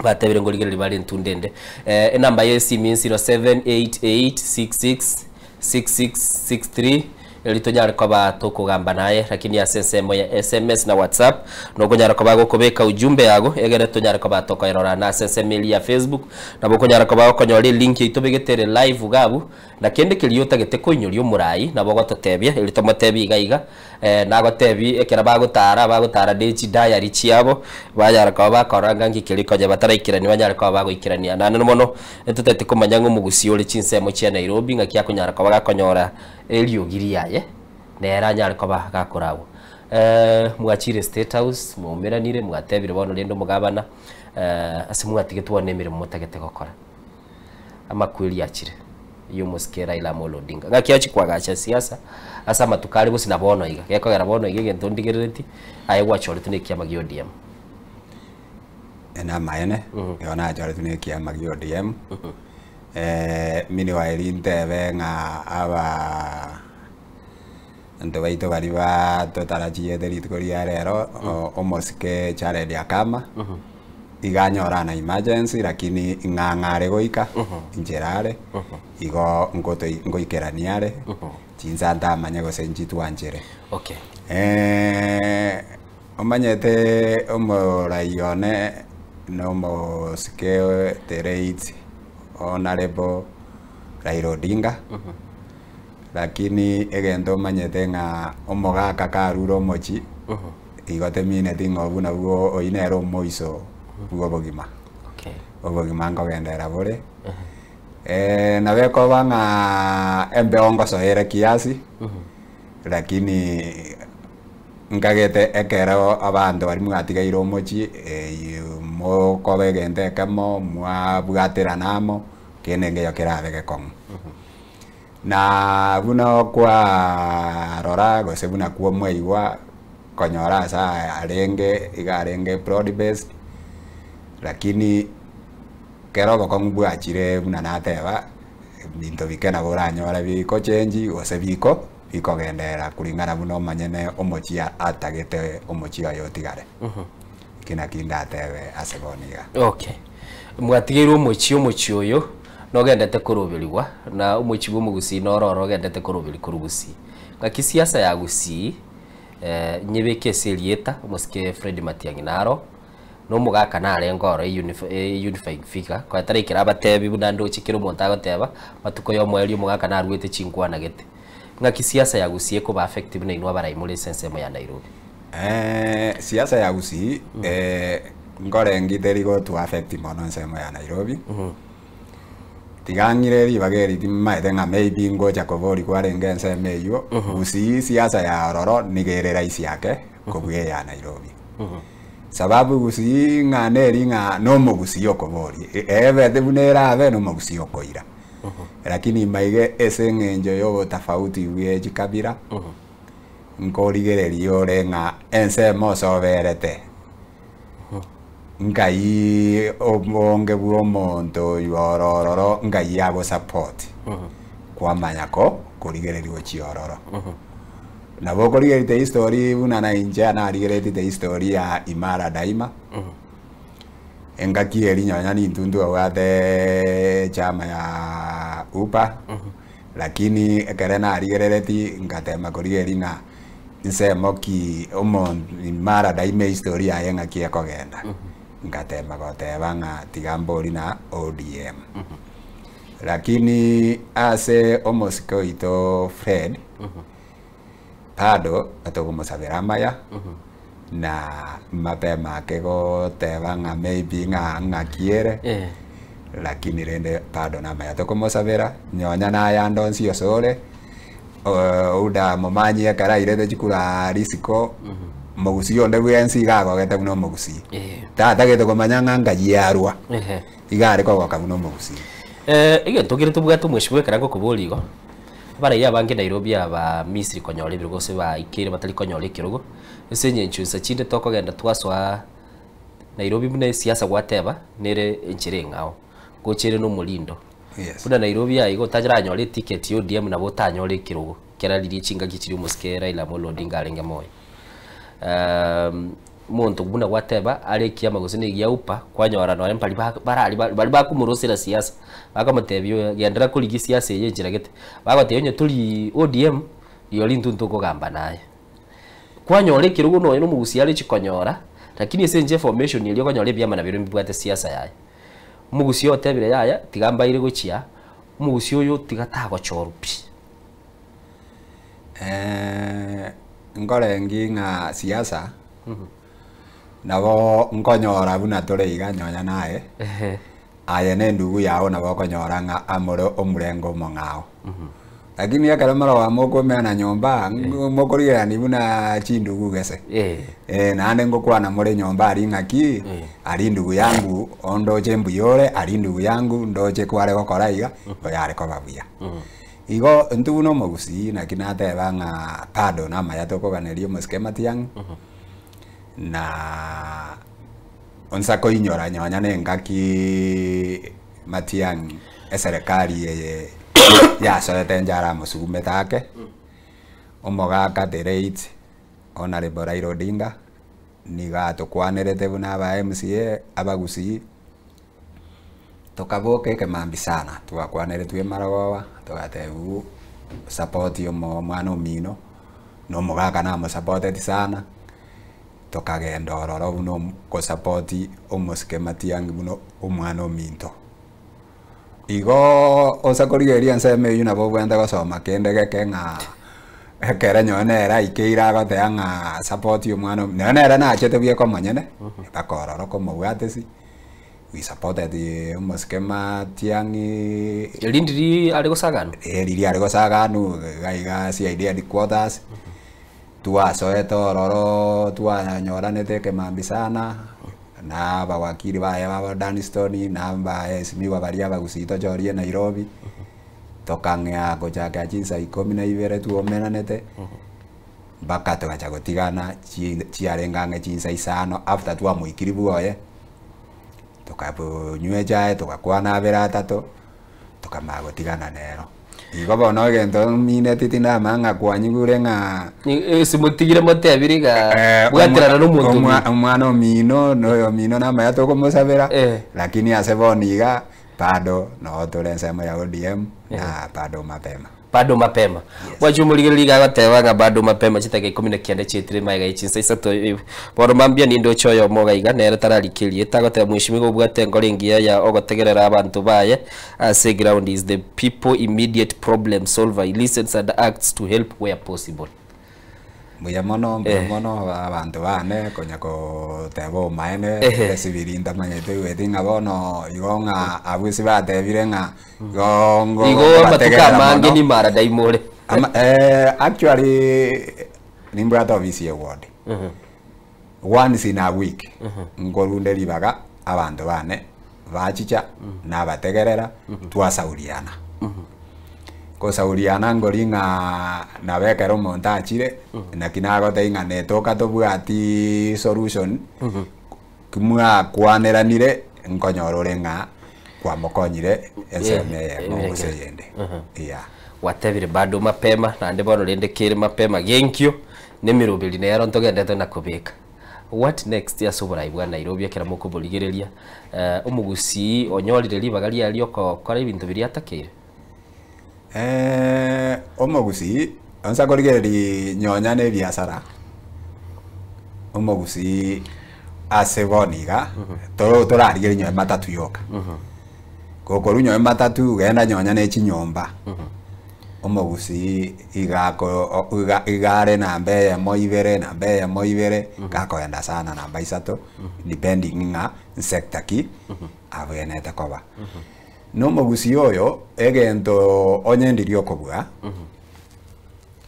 batebire ngorigereria bare entundende enamba ye simu 0788666663 eri tonyare koba tokogamba naye lakini ase ensemo ya SMS na WhatsApp nokonyara koba gokobeka ujumbe yago egere tonyare koba tokoerora na ase ensemo eri ya Facebook nabo okonyara koba okonyora elink yaito begetere live gabu na kende keria otagete koinyoria omorai nabo ogototebia eri tomotebia iga iga nagotebi ekero bagotara bagotara ne chidayari chiabo banyara koba bakora ng'a ng'ikeri konya bataraikerania banyare koba bagoikerania naende mono etotete komanya ng'a omogusi ore chinsemo chia Nairobi ng'aki akonyara koba gakonyora eriogi riaye nere anyare koba gakoragwo mwachire State House mwaumeranire mwatebire bono rende omogabana ase mwatigetwe bono emeremo motagete gokora amakweri achire y'omosike Raila Amolo Odinga ng'aki achi kwagacha siasa ase amatuko are gose na bono iga gekogera bono iga egento ndigerereti aye gwachoretwe na ekiama gia ODM. Ena amaene igo nachoretwe na ekiama gia ODM meanwhile ntebe ng'a aba anto baito bari ba totarachiete rituko ria rero omosike Jared Akama iga anyora na emergency lakini ng'ang'are goika nchera are igo ngoikerania are. Chinsa ntamanye gose nchitwanchere. Okay. Omanyete omorai one na omosike the late Honourable Raila Odinga, lakini egento omanyete ng'a omogaka karure omochie, igo temineti ng'a obwo nabwo oyio nere omoiso bwa obogima. Okay. Obogima nkogenderera bore. Nabo ekoba ng'a embeo ngosoere kiasi, lakini nkagete ekero abanto baria mwatigaire omochie mokoba egento ekemo, mwabwaterana amo, kende nkeiyo kerabe gekong'u. Na buna okwarora gose buna kwamwaigwa konyora ase aya arenge iga arenge broad based, lakini kero obokong'u bwachire buna nateba, ebinto bike nabo oranyore bigochengi gose biko bikogenderera kulingana buna omonyene omochie atagete omochie oye otigare. Eki naki ndatebe ase bono iga. Okay. Mwatigeirwe omochie omochie oyo nogendete koroberigwa na omochie bwa omogusii noro oro ogendete koroberia korwa gusii. Ng'aki siasa ya gusii nyebeke ase erieta omosike Fred Matiang'i naro na omogaka narenge oro e unifying figure konya taraikera abatebi buna ndoche kera omonto agoteba matuko ya omoerio omogaka naruete chinkwana gete. Ng'aki siasa ya gusii ekoba affect buna inwe abarai more ase ensemo ya Nairobi? Siasa ya gusii nkorenge teri gotu affect mono ensemo ya Nairobi, tiga ng'ire ribaga eri timaete ng'a maybe ngocha koboria kwarenge ensemo eywo, gusii siasa ya ororo nigo ere rahisi ake kobua eya Nairobi. Sababu gusii ng'a neri ng'a na omogusii okoboria, ebete buna erabe na omogusii okoira. Lakini maiga ase eng'encho ya obotofauti bwa chikabira, nkorigereria ore ng'a ensemo osoberete, nkai obonge bwa omonto oywo ore ororo nkai agosupport, kwamanya ko korigereria gochia ororo. Nabo okorigereria the history buna na inche narigereretie the history ya Imara Daima, engaki eria nonya nintwe ntwabwate chama ya UPA, lakini ekere narigereretie ngatema korigereria ng'a nsemo ki omo Imara Daima ehistory yaye ng'aki ekogenda, ngatema goteba ng'a tiga mbori na ODM. Lakini ase omosike oito Fred, bado togomosabera amaya, na mapema ake goteba ng'a maybe ng'a ng'aki ere, lakini rende bado namaya tokomosabera, nonya nayande onsi osore, uda momanyi ekero airete chikura risiko, mogusii onde bwensi iga agogete buna omogusii. Tatagete komanya ng'a nkai arwa, iga are kogoka buna omogusii. Egento kere tobwate omweshimiwa ekero ngokoboria igo, abarai abange Nairobi aba Misri konyora ebirogo gose baikeire batari konyora ekerogo, ase eng'encho insa chinde tokogenda twasoa Nairobi buna esiasa gwateba, nere enchera eng'ao, gocha ere na omorindo. Buna Nairobi aye igo otaranyore eticket ya ODM nabo otanyore ekerogo, kera riria chingaki chiria omosike Raila Amolo Odinga arenge moyo. Omonto buna gwateba are ekiama gose na egia UPA, kwanyora nonye mbari ba barari bari bakomorosera siasa, bakamotebia oyo genderera korigia siasa eye enchera gete, bagotebia onye tori ODM, rirorio intwe ntokogamba naye. Kwanyora ekerogo nonye na omogusia arechi konyora, lakini ase enchera eformation eria okonyora ebiama nabio mbibwate siasa yaye. Omogusia otebire yaya, tiga mbaire gochia, omogusia oyo tiga tagochorwa pi. Nkorengi ng'a siasa, nabo nkonyora buna tore iga nonya naye, aye na endugu yago nabo okonyora ng'a amore omorengo omong'ao. Lakini ekero moroba mokomena nyomba, mokorigerania buna chindugu gese. Naende ngokwana more nyomba aria ng'aki, aria ndugu yangu ondoche mbuya ore, aria ndugu yangu ndoche kware gokora iga, oyare koba buya. Igo intwe buna omogusii naki nateba ng'a bado namaya tokoganeria omosike Matiang'i, na onsa koinyora nonya na engaki Matiang'i eserekari eye yasoete inche aramosugumete ake, omogaka the late Honourable Raila Odinga, nigo atokwanerete buna aba MCA, abagusii, tokaboka ekemambia sana, twakwaneretwe emarogoba, togatebiwa. Support omo omwana omino, na omogaka namosapoteti sana, tokagenda ororo buna omo kosapoti omosike Matiang'i buna omwana ominto. Igoooo ase korigereria ensemo eywo nabo obwenerete gosoma kende geke ng'a ekere nonye nere aikeire agoteba ng'a support omwana ominto, nonye nere nachete buya komonyene, mpaka ororo komobwatisi, we supported omosike Matiang'i. Eri ndiri are gosaganwa? Eh riria are gosaganwa iga iga CID headquarters, twasoete ororo twanyoranete ekemambi sana, na abawakili baye babo Danston, na abaesimiwa baria abagusii tochorie Nairobi, tokang'ea gochakera chinsa ikomi na ibere twomeranete, mpaka togacha gotigana chi chiarenge ang'e chinsa isano after twamoikiri bwoye, tokabonywa echae togakwana abere atato, tokamanya gotigana nero. Igo bono egento mineti tindamanya ng'a kwanyigure ng'a Ase motigire motebire iga bwaterana na omonto omino. Omwana omino na oyo omino namanya tokomosabera, lakini ase bono iga bado noo tore ensemo ya ODM na bado mapema. Bado mapema. Mwanche omorigereria iga agoteba ng'a bado mapema chidakika ikomi na kianda chietire magega ya chinsa isato bono mambia ninde oche oyomo iga iga nere tararikia erieta agoteba mheshimiwa obwate enkoro engiya ya ogotegerera abanto baye ase ground is the people immediate problem solver he listens and acts to help where possible. Mbuya mono mbuya mono abanto bane konya koteba omaene esibiri ntamanyete igweti ng'a bono igo ng'a abwo ase batebire ng'a igo Igo amatuko ngobategerera amange mono. ni mara daimore. Ama actually nimbwate ofisi ya ward. Once in a week nkorunde ribaga abanto bane bachicha nabategerera twasauriana. Kosauriana nkori ng'a nabo ekero omonto achire naki nagotebia ng'a netoka tobwati solution kimwakwaneranire nkonyora ore ng'a kwamokonyire ensemo eyemo gose eyende yeah. Gwatebire bado mapema naende bono rende kere mapema genkio na emeroberi nero ntogendete na kobeka. What next ase oborai bwa Nairobi ekero mokoborigereria omogusii onyorire ribaga riaria okokora ebinto biria atakeire? Omogusii onsa korigereria nyonya na ebiasara omogusii ase bono iga torarigereria nyonya matatu yoka. Gokorwa nyonya matatu genda nyonya na echinyomba omogusii iga ako iga iga are namba eyemo ibere namba eyemo ibere gakoenda sana namba isato depending ng'a sector ki abwenerete koba. Na omogusii oyo egento onye ndiria okobua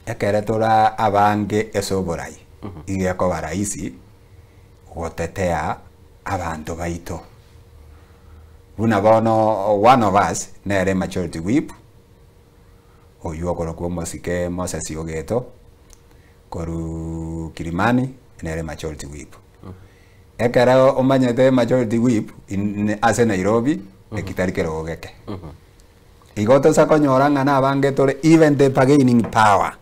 ekere tora abange ase oborai iga ekoba rahisi gotetea abanto baito. Buna bono one of us nere majority whip oywo okorokwa omosike Moses Ogeto korwa Kilimani nere majority whip. Ekero omanyete majority whip ase Nairobi ekitari kerogo geke. Igo tosa konyora ng'a na abange tore even the bargaining power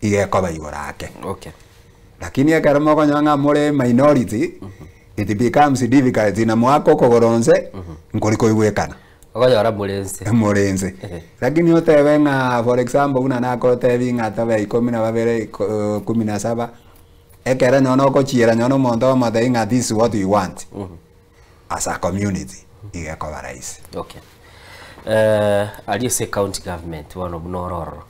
iga ekoba igoro ake. Lakini ekero mokonyora ng'a more minority it becomes difficult na mwaka okogoro nse nkori koigwekana. Okonyora more nse. More nse. Lakini otebe ng'a for example buna nakotebi ng'a tobe ikomi na babere kumi na saba ekero nonye okochiera nonye omonto omotebi ng'a this is what we want as a community iga ekoba rahisi. Okay. Aria ase county government bono buna ore ororo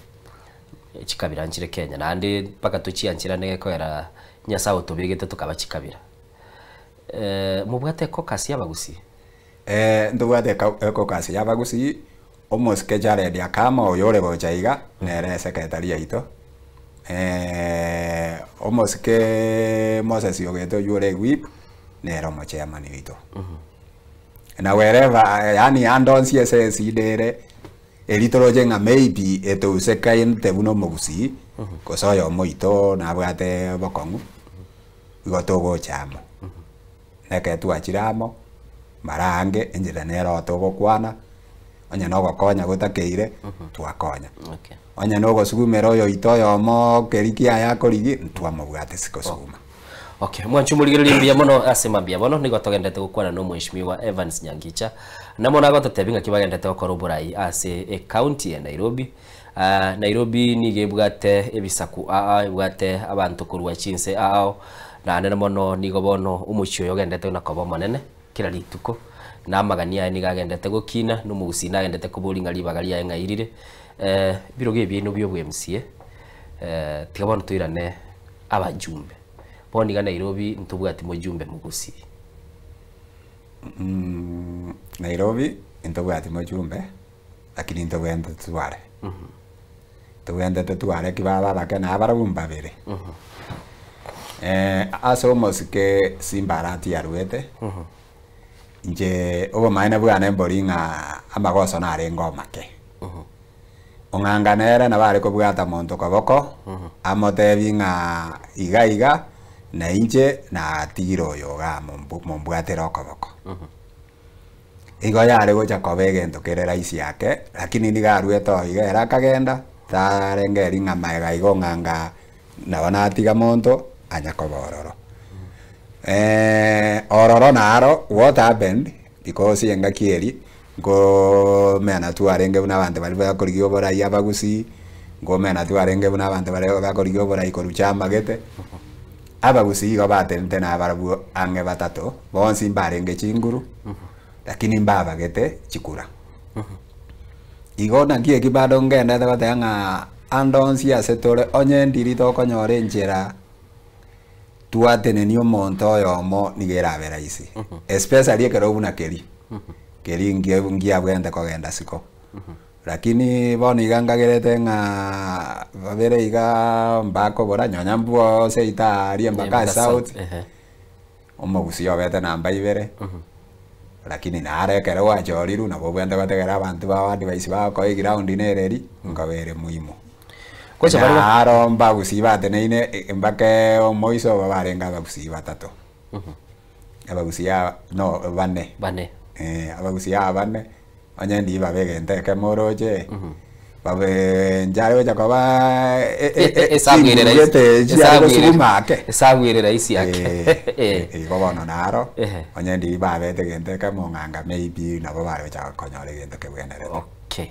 chikabira nchire Kenya naende mpaka tochiancherane gekoera Nyasaye otobegete tokaba chikabira. Mobwate ecaucus ya abagusii? Ntobwate ecaucus ya abagusii omosike Jared Akama oyo ore gocha iga nere secretary yaito omosike Moses Ogeto oywo ore whip nere omochairman oito. Na wherever yaani ande onsi ase esida ere eri toroche ng'a maybe etousekaine buna omogusii gose oyomo oito nabwate obokong'u igo togocha amo. Ekero twachire amo mara ange enchera nere oo togokwana onye na ogokonya gotakeire twakonya. Onye na ogosugumera oyo oito oyomo keri kiaye akorigi ntwamobwate ase kosuguma. Okay, mwanchu murigereria mbuya mono ase mambia bono nigo togendete gokwana na omweshimiwa Evans Nyangicha namo nagototebi ng'aki bagendete gokora oborai ase ecounty ya Nairobi. Nairobi nigo ebwate ebisaku aa ebwate abanto korwa chinse ao naende mono nigo bono omochie oyo ogendete nakoba omonene kila rituko na amagani aye nigo agendete gokina na omogusii nagendete kobori ng'a ribaga riaye ng'airire birogo ebiaino bia obwa MCA tiga bono toirane abajumbe bono iga Nairobi ntobwati mojumbe mogusii. Nairobi ntobwati mojumbe lakini ntobwenerete totware tobwenerete totware ki baba abake na abarabwo mbabere ase omosike Simba Arati arwete inche obomaene bwane mbori ng'a amagoso narenge omake ong'anga nere nabo are kobwata monto koboko amotebi ng'a iga iga na inche natigire oyo igaa mombwatera okoboko. Igo yare gocha koba egento kere rahisi ake lakini nigo arwete oo iga ere akagenda tarenge ng'a maega igo ng'anga nabo natiga monto anya koba ororo. Ororo naro what happened because engaki eria nkomena twarenge buna abanto baria bakorigia oborai abagusii, nkomena twarenge buna abanto baria bakorigia oborai korwa chamagete, abagusii igo batenete na abarabwo ang'e batato, bonsi mbarenge chinguru, lakini mbabagete chikura. Igo naki eki bado ngendete goteba ng'a ande onsi ase tore onye ndiri tokonyora enchera twatenenia omonto oyomo nigo erabe rahisi especially ekero buna keria keria ngiabwenerete kogenda siko lakini bono iga nkagerete ng'a babere iga mbakobora nonya mbwo seito aria mpaka south omogusi obete namba ibere lakini naro ekero gwachorirwe nabo obwenerete gotegera abanto bao advice bagokoa eground nere eri nkobere muhimu. Kocha barua Naro mbagusii bateneine mpaka omoiso obo barenge abagusii batato abagusii aba no bane bane abagusii aba bane onye ndi babe egento ekemo oroche babe nchare gocha koba Esabu ere rahisi. chinguru gete chiare gosukuma ake Esabu ere rahisi ake igo bono naro Ehe. onye ndi babete egento ekemo ng'anga maybe nabo bare gocha konyora egento kebwenerete. Okay.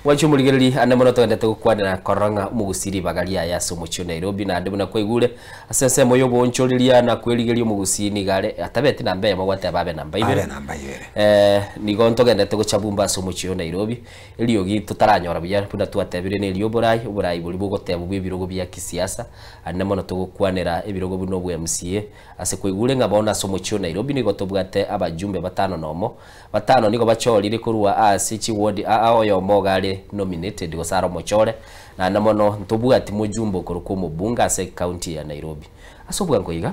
Mwancho omorigereri ande mono togendete gokwanera korora ng'a omogusii ribaga riaye ase omochie o Nairobi naende buna kwaigure ase ensemo ya oboonchoreria na kwerigeria omogusii niga are atabeti namba eyemo gwateba abe namba ibere Abe namba ibere. Nigo ntogendete gochabumba ase omochie o Nairobi eriogi totaranyora buya buna twatebire na erio oborai oborai boria bogotebwa bwa ebirogo bia kisiasa ande mono togokwanera ebirogo buna obwa MCA ase kwaigure ng'a bono ase omochie o Nairobi nigo tobwate abajumbe batano nomo batano nigo bachorire korwa ase chiward aa oyomo iga are nominated gose are omochore naende mono ntobwati mojumbe okorokwa omobunge ase ecounty ya Nairobi. Ase obwango iga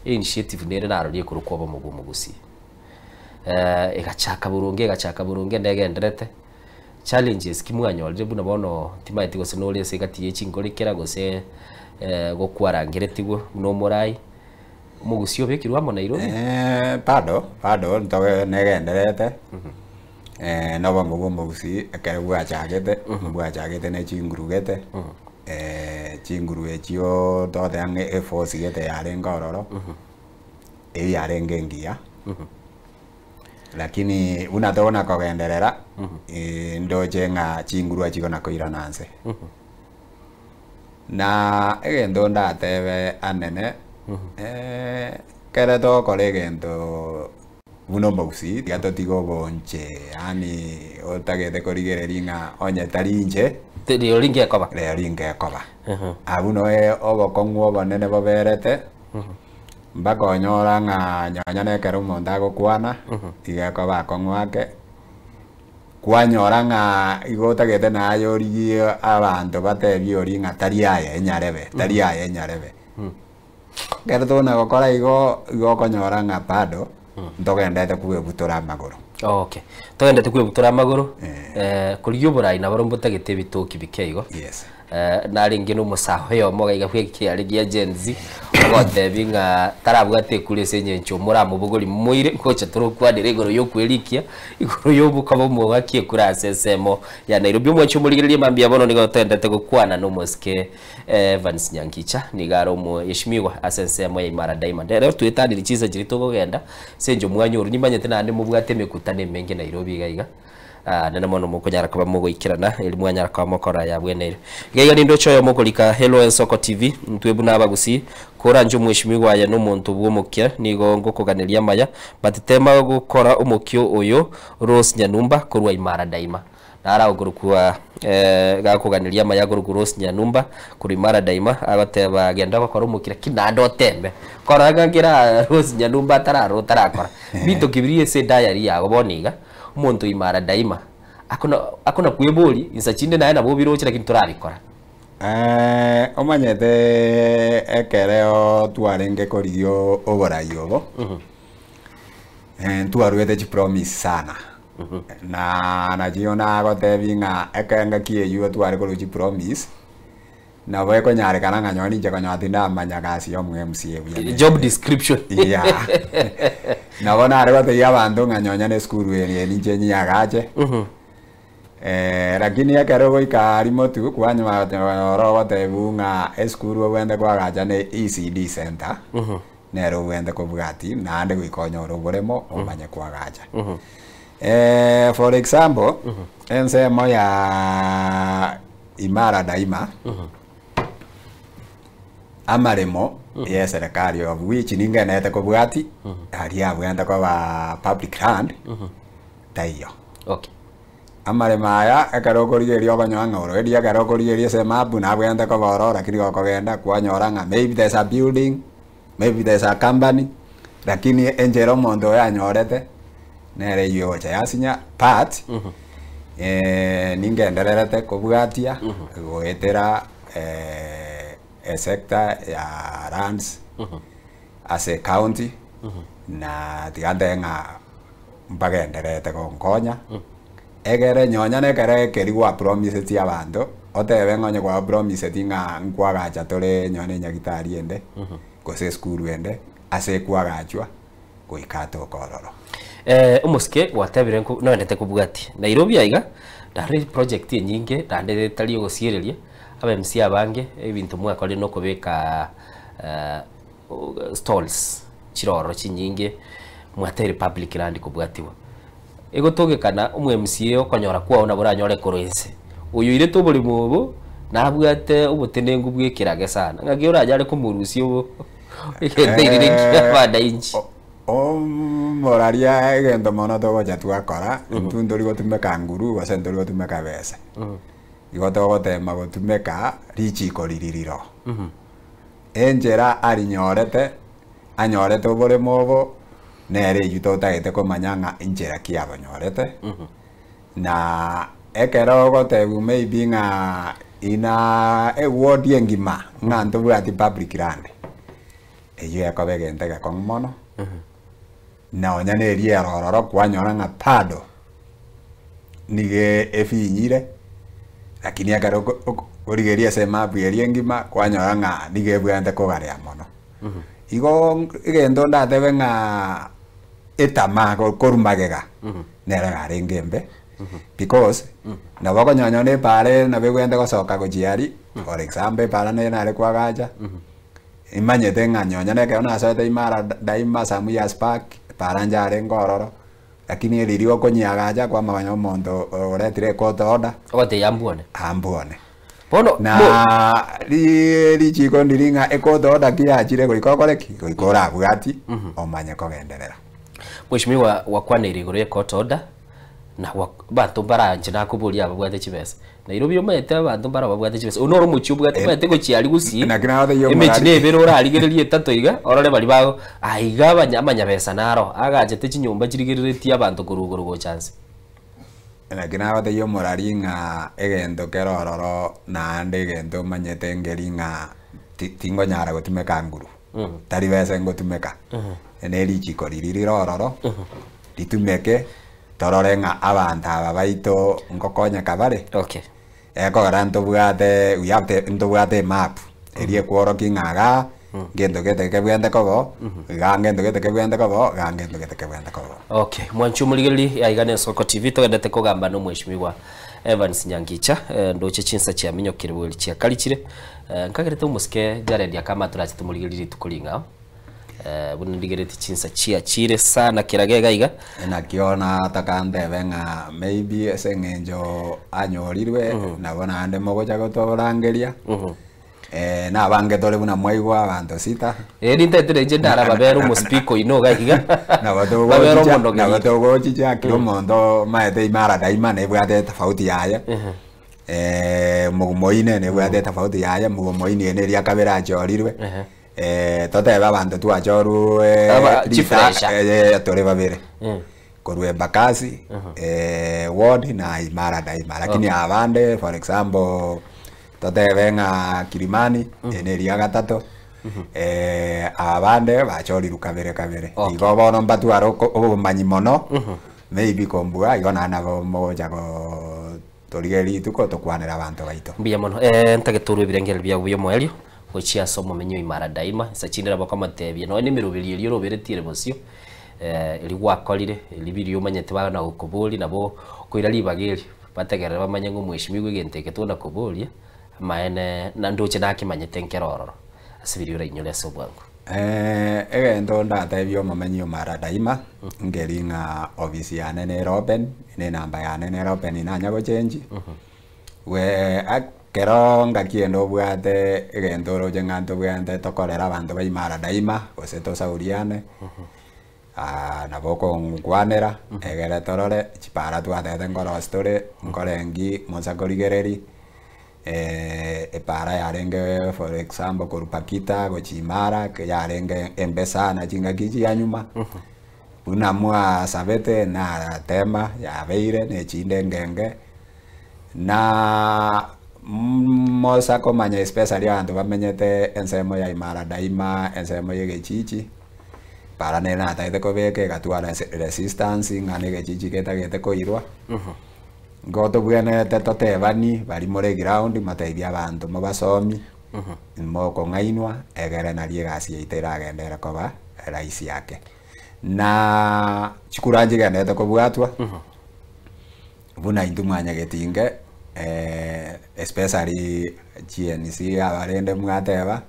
einitiative nere narorie ekorokwa obomo bwa omogusii egachaka boronge egachaka boronge negenderete challenges ki mwanyorire buna bono timaeti gose nore ase egati ya chinkorekera gose gokwarangeretigwe buna omorai omogusii obekirwe amo Nairobi. Bado bado ntobe negenderete na obongo bwa omogusii ekero bwachagete bwachagete na chinguru gete chinguru echio togoteba ng'a eforce gete yarenge ororo eywo yarenge engiya lakini buna tokona kogenderera ndoche ng'a chinguru achikona koirana nse na egento ndatebe anene ekere togokora egento buna omogusii tiga totige obonche yaani otagete korigereria ng'a onye tari inche Rero ringekoba rero ringekoba abwo noe obokong'u obonene boberete mpaka onyora ng'a nonya na ekero omonto agokwana iga ekoba akong'u ake kwanyora ng'a igo otagete naye origie abanto batebie oria ng'a tari aye enyarebe tari aye enyarebe ekero tokona gokora igo igo okonyora ng'a bado ntogendete kwebutora amagoro. Okay. Togendete kwebutora amagoro, korigia oborai nabo mbotagete ebitoki bike igo. Yes. Narenge na omosaho oyomo iga iga bwa ekiare gia Gen Z, ogotebi ng'a tarabwate ekura ase eng'encho moramobogori momoire, ngocha torokwanere igoro ya okwerikia, igoro ya obokoba omogaki ekura ase ensemo ya Nairobi. Omwanchi omorigereria mambia bono nigo toendete gokwana na omosike Evans Nyangicha, nigo are omoheshimiwa ase ensemo ya Imara Daima. Rero twetanire chinsa chiria tokogenda, ase eng'encho omwanya oria nimanyete naende mobwate emekutano emenge Nairobi iga iga. Nene mono mokonyara koba mogoikerana, eri mwanyara koba mokora yabweneire. Iga iga nindoche oyomo okorika Hello Ensoko TV, intwe buna abagusii, koranche omweshimiwa aye nomonto bw'omokia, nigo ngokoganeria amaya, but tema gokora omokio oyo Rose Nyanumba korwa Imara Daima. Naro agokorokwa gakoganeria amaya akorokwa Rose Nyanumba korwa Imara Daima, agoteba genda gokora omokia lakini naende oteme. Korora ng'a kera Rose Nyanumba atararora otarakora, binto ki biria ase ediary yago bono iga, Omonto imara daima akona akona kweboria insa chinde naye nabo obiroche lakini torabikora. Omanyete ekereo twarenge korigia oborai obo, ntwaruete chipromise sana, na nachio nagotebi ng'a ekengaki eywo tware korwa chipromise, nabo ekonyarekana ng'a nonye ninche konyora tindamanya gasi ya omo MCA buya nere. Job description. Yeah. Nabo nare gotebia abanto ng'a nonye na esukuru eye ninche nyiagache, lakini ekero ogoika aria motwe kwanyora oro ogotebiwa ng'a esukuru obwenerete koagacha ne ECD center, nere obwenerete kobwatia naende goika onyore oboremo omanye koagacha. For example, ensemo ya Imara Daima, amaremo ya eserekari of which ningenete kobwati aria abwenerete koba public land taiyo. Okay. Amaremo aya ekero okorigereria okonyora ng'a already ekero okorigereria ase emap nabwenerete koba ororo lakini gokogenda kwanyora ng'a maybe there's a building, maybe there's a company, lakini enchera omonto oyo anyorete nere eywo egocha yasinya but ningendererete kobwatia goetera esector ya lands ase ecounty na tiga ntebe ng'a mbagendererete gonkonya egere nonya na ekero ekeri gwapromiseti abanto otebe ng'a onye gwapromiseti ng'a nkwagacha tore nonya na enyagitari ende gose esukuru ende ase ekwagachwa goika atoke ororo. Omosike gwatebire nko noendete kobwatia Nairobi aiga nare project enyinge naende tari ogosiereria aba MC abange ebinto mwakorire na okobeka stalls chiroro chinyinge mwatebire public land kobwatiwa. Egotogekana omo MCA okonyora kwao nabo oranyore korwa ense oyo oirete oboremo obo nabwate obotenenku bwa ekerage sana ng'aki oranyare komorusia obo egento erire kia abananchi. Omoraria egento mono togocha twakora, intwe ntori gotumeka nguru gose ntori gotumeka besa. Igo togotema gotumeka richiko riri riro. Enchera arinyorete, anyorete oboremo obo, nere eywo totagete komanya ng'a inchera ki abonyorete, na ekero ogotebiwa maybe ng'a ina eward engima ng'a ntobwati public land, eywo ekoba egento egekong'u mono, nonya na eria ere ororo kwanyora ng'a bado nigo efinyire, lakini ekero oko oko origereria ase emap eria engima kwanyora ng'a nigo ebwenerete kogarea mono. Igo egento ndatebe ng'a etamaa korwa magega nere yarenge embe because nabo okonyora nonye na epaara nabo ebwenerete gosoka gochia aria for example epaara nere nare koagacha imanyete ng'a nonye na ekero nasoete imara daima some years back epaara njarenge ororo lakini riria okonyiagacha kwamanya omonto oretire ecourt order Ogotebia ambwone. ambwone. Bono Na mo ri richiko ndiri ng'a ecourt order ki yachire goika okore ki? Goika orabwati omanye kogenderera. Mheshimiwa gwakwaneire igoro ye court order na gwa abanto mbaranche nakoboria ababwate chibesa. Nairobi omanyete abanto mbaro babwate chibesa, oywo noro omochie obwate omanyete gochia aria gusii, Naki nagotegia emechi omorari. na ebere orarigererie etato iga, orore baria bago aiga abanya amanyabesa naro, agachete chinyomba chirigereretie abanto korwa igoro gocha nse. Naki nagotegia omorari ng'a egento kere ororo naende egento omanyete nkeri ng'a ti tingonyara gotumeka nguru, tari besa ngotumeka, ne richiko riria rire ororo, ritumeke. Torore ng'a abanto aba baito nkokonyeka bare. Okay. Ekogera ntobwate we have the ntobwate emap eria ekworokia ng'a igaa ngento gete kebwente koba igaa ngento gete kebwente koba igaa ngento gete kebwente koba. Okay, mwanchi omorigereria aiga na Esoko TV togendete kogamba na omweshimiwa Evans Nyangicha eh, ndoche chinsa chiaminyokire bweri chiakarichire eh, nkagerete omosike Jared akama torache tomorigererie rituko ring'ao eh, buna ndigereti chinsa chiachire sana keraga iga iga Nakio nataka ntebe ng'a maybe ase eng'encho anyorirwe nabo naende mogocha gotorangeria eh, nabange tore buna mwaigwa abanto sita. Eh, nintaetire inche ndara babere omospeaker oino iga iga Nabo babere togochicha nabo omonogeri togochicha kila omonto maete imara daima nebwate tofauti yaye eh, mogumoine nebwate tofauti yaye mogumoini ene eria kabere achorirwe eh, totebe abanto twachorwe Aba- rita chifresha. eh, tore babere korwa Embakasi eh, ward na imara daima lakini abande for example totebe ng'a Kilimani ene eria gatato eh, abande bachorirwe kabere kabere Okay. igo bono mbatware oko- obomanyi mono maybe kombua igo naende nabo mogocha go torigereria rituko tokwanera abanto baito. Mbuya mono eh, ntagete orwe ebirengererio biago buya omoerio gochia ase omomenyi o imara daima nsa chinde nabo okomotebia nonya na emeroberi eria oroberetie ere bosio eh, eria gwakorire eria biria omanyete bana gokoboria nabo okoira ribaga eri bategerere bamanye ng'a omweshimiwa egento eke tona koboria amaene na ndoche nakemanyete nkere ororo ase biria orainyore ase obwango. Eh, egento ndatebie omomenyi o Mara Daima nkeri ng'a ofisi yane nere open na enamba yane nere open nanya gochengi we ekero ngaki ende obwate egento oroche ng'a ntobwate tokorere abanto ba Imara Daima gose tosauriane ah, nabo okongwanera egere torore chipara twatete nkorosi tore nkorengi mosa korigereria epara yarenge for example korwa Pakita gochia Imara yarenge embe sana chingaki chia nyuma buna mwasabete natema yabeire na echinde engenge na mosa komanya especially abanto bamenyete ensemo ya Imara Daima ensemo ya egechichi para nere natagete kobeka egatwara resistance ng'a na egechichi getagete koirwa Nigo tobwenerete totebani baria more eground motebie abanto mobasomi mokong'ainwa egere nario egasi yaito eragenderere koba rahisi ake. Na chikura nchigenderete kobwatwa buna intwe mwanyagetinge especially GNC aba rende mwateba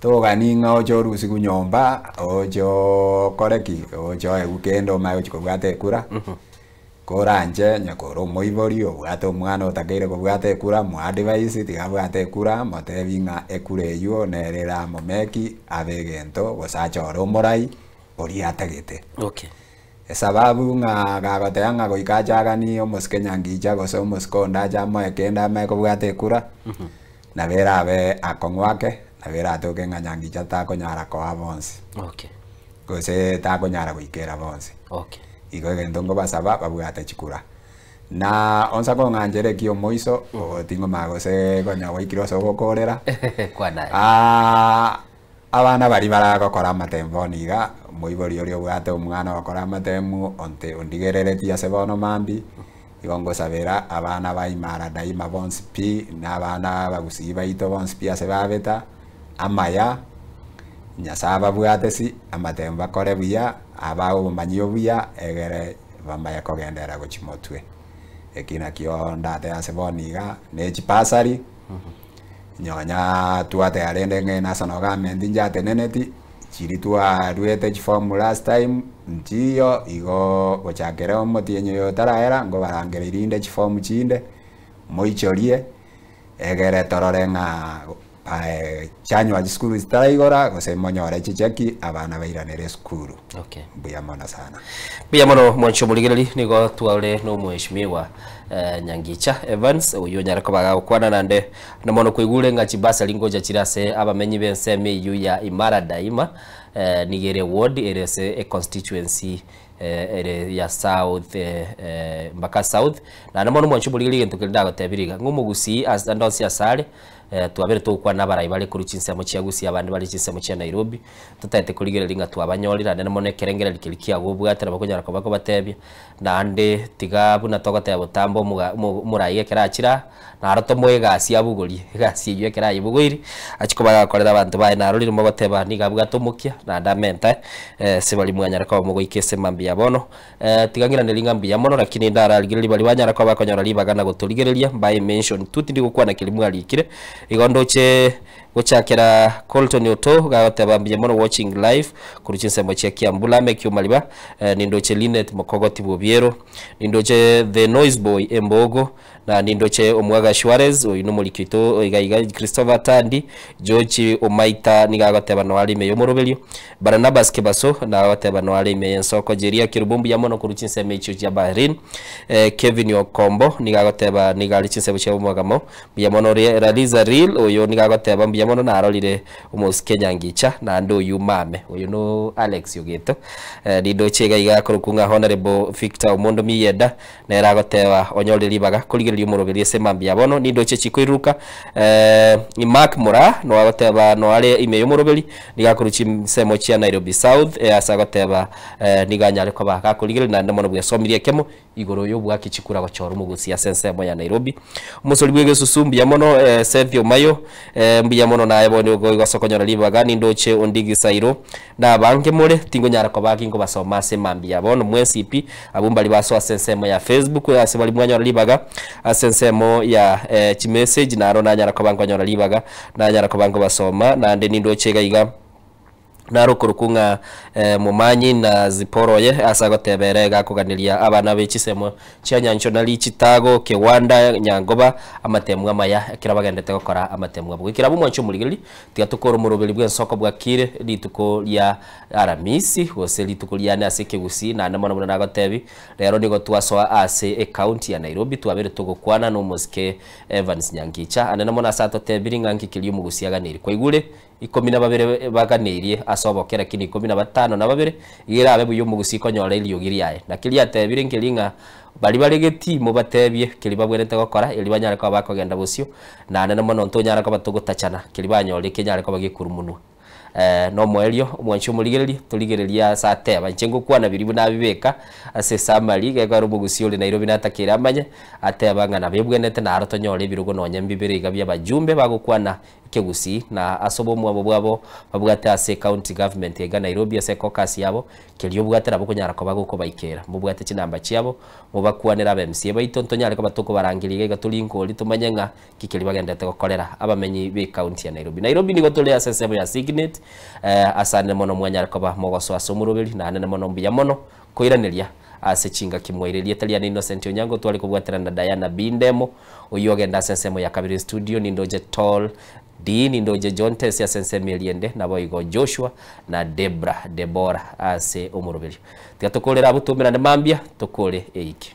togani ng'a oche orusiwu nyomba oche okore ki oche oewu kende omanye gochi kobwata ekura. Koranche onye kore omoibori obwate omwana otakeire kobwata ekura moadvise tiga abwate ekura motebi ng'a ekura eywo nere eramomeki abe egento gose achore omorai oria atagete. Okay. Esababu ng'a gagoteba ng'a goika achagani omosike nyangicha gose omosike onde ache amoe kende amae kobwata ekura nabo erabe akong'u ake nabo eratoke ng'a nyangicha takonyara koa bonsi Okay. gose takonyara goikera bonsi. Okay. Igo egento nkobasaba babwate chikura. Na onsa kong'anchera eki omoiso ting'omanya gose konya gwaikire ase ogokorera Kwana. Ah, abana baria baragokora amatemu bono iga moibori oria obwate omwana ogokora amatemu onte ondigereretie ase bono mambia igo ngosabera abana ba Imara Daima bonsi pi na abana abagusii baito bonsi pi ase babeta amaya Nyasaye ababwate si amatemu bakore buya abae obomanyi obuya egere bamaye kogenderera gochia motwe. Eki nakio ndate ase bono iga na echibasari nyonya twateba rende ng'a enational government nchateneneti chiri twarwete chiform last time nchiyo igo gochakera omotienyi oyo otarahera ngobarangereria rinde chiform chinde moichorie egere torore ng'a chanywa chisukuru chitaraigora gose monyore chicheki abana bairanere esukuru. Okay. Mbuya mono sana. Mbuya mono mwancho omorigereri nigo tware na omweshimiwa eh, Nyangicha Evans oyo onyare koba gagokwana nande na mono koigure ng'a chibasari ngocha chire ase abamenyi b'ensemo eywo ya Imara Daima eh, nigo ere ward ere ase econstituency eh, ere ya South eh, eh, mpaka South naende mono mwancho omorigereri egento keria ndagotebirie iga ng'a omogusii ase ande onsi ase are. Twabere togokwana abarai bare korwa chinsemo chia Gusii abande bare chinsemo chia Nairobi, totaete korigereria ng'a twabanyorire naende mono ekerengererio keria kiago obwate nabo okonyara koba kobatebia, naende tiga buna togoteba botambe omoga omo omorai ekero achire aa, naro tomoe egasi abogorie, egasi eywo ekero ayebogoirie, achie koba gakorera abanto baye narorire mogoteba nigo abwate omokia naende amentae, ase baria mwanyara koba mogoika ase mambia bono. Tiga ng'iranerie ng'a mbuya mono, lakini ndararigererie baria banyara koba bakonyora ribaga na gotorigereria, mbae mention tu tindi gokwana keria mwarikire. Igo ndoche gochakera Colton Oto gagoteba mbuya mono watching live korwa chinsemo chia Kiambu Lameck Omariba, nindoche Linet Mokogoti Bobiero, nindoche The Noise Boy Embogo, Na nindoche omwaga Shuarez, oyio nomoriki oito iga iga, Christopher Tandi, George Omaita nigo agoteba noare ime y'omoroberio, Barnabas Kebaso nigo agoteba noare ime y'ensoko, Jeria Kerubo mbuya mono korwa chinsemo echio chia Bahrain, Kevin Okombo nigo agoteba nigo are chinsemo chia omwagamo, mbuya mono Raliza Real oyo nigo agoteba mbuya mono narorire omosike Nyangicha naende oyio mame, oyo no Alex Ogeto. Nindoche iga iga akorokwa ng'a Honourable Victor Omondo Miyeda, Nere agoteba, Onyorire ribaga korigereria omoroberi ase mambia bono, nindoche chikoiruruka. Mark Moraa noe agoteba noare ime y'omoroberi, nigo akorwa chinsemo chia Nairobi South, ase agoteba nigo anyare koba gakorigereria naende mono bwesomirie ekemo igoro y'obwaki chikura gochora omogusi ase ensemo ya Nairobi. Omosori bw'egesusu mbuya mono Seth Omayo, mbuya mono naye bono nigo ase okonyora ribaga, nindoche Ondigi Sairo, Nabange more, tingonyara koba ginkobasoma ase mambia bono mwensi pi, abwo mbari basoa ase ensemo ya Facebook, ase baria mwanyora ribaga ase ensemo ya chimessage, naro nanyara koba nkonyora ribaga, nanyara koba nkobasoma, naende nindoche iga iga naro okorokwa ng'a Momanyi na Zipporah oye ase agoteba ere iga akoganeria abana be chisemo chia Nyanchonari, Chitago, Kegwanda, Nyangoba, amatemu amaya ekero bagendete gokora amatemu abo. Goikera abwo mwanche omorigereria, Tiga tokore omoroberi bw'ensoko bwakire rituko ria Aramisi, gose rituko riane ase ekegusii, naende mono buna nagotebi, rero nigo twasoa ase ecounty ya Nairobi, twabere togokwana nomosike Evans Nyangicha, anene mono ase atotebiri ng'a nki keria omogusii aganeirie. Kwaigure? Ikomi na babere baganeirie ase oboke, lakini ikomi na batano na babere, iga erabe buya omogusii konyora eriogi riaye. Naki riatebire nkeri ng'a Baria bare getii mobatebie keria babwenerete gokora, erio banyare koba bakogenda bosio, naende mono ntonyare koba togotachana keria banyorire kenyare koba gekorumunwa. Nomoerio, omwanchi omorigereria, torigererie ase ateba, inche ngokwana biria buna abibeka ase esummary, gekogera omogusii ore Nairobi natakeire amanye, ateba ng'a nabebwenerete naro tonyore ebirogo nonye mbibere iga bia abajumbe bagokwana ekegusii, na ase obomwabo bwabo babwate ase ecounty government iga Nairobi ase ecaucus yabo, Keria obwate nabo okonyara koba gokobaikera. Mobwate chinamba chiabo, mobakwanere aba MCA baito, ntonyare koba tokobarangeria iga iga torinkori tomanye ng'a ki keria bagenderete gokorera abamenyi be county ya Nairobi. Nairobi nigo tore ase ensemo ya Signet, asande mono mwanyare koba mogosoa ase omoroberi, naende mono mbuya mono koiraneria ase chingaki mwaire. Erieta riane Innocent Onyango, tware kobwaterana na Diana B. Ndemo, oyio ogenda ase ensemo ya kabere studio, nindoche Tall D. Nindoche John Tesi ase ensemo eria ende, naboigo Joshua na Debra, Debora, ase omoroberio. Tiga tokorere abwo toumerane mambia, tokore eiki.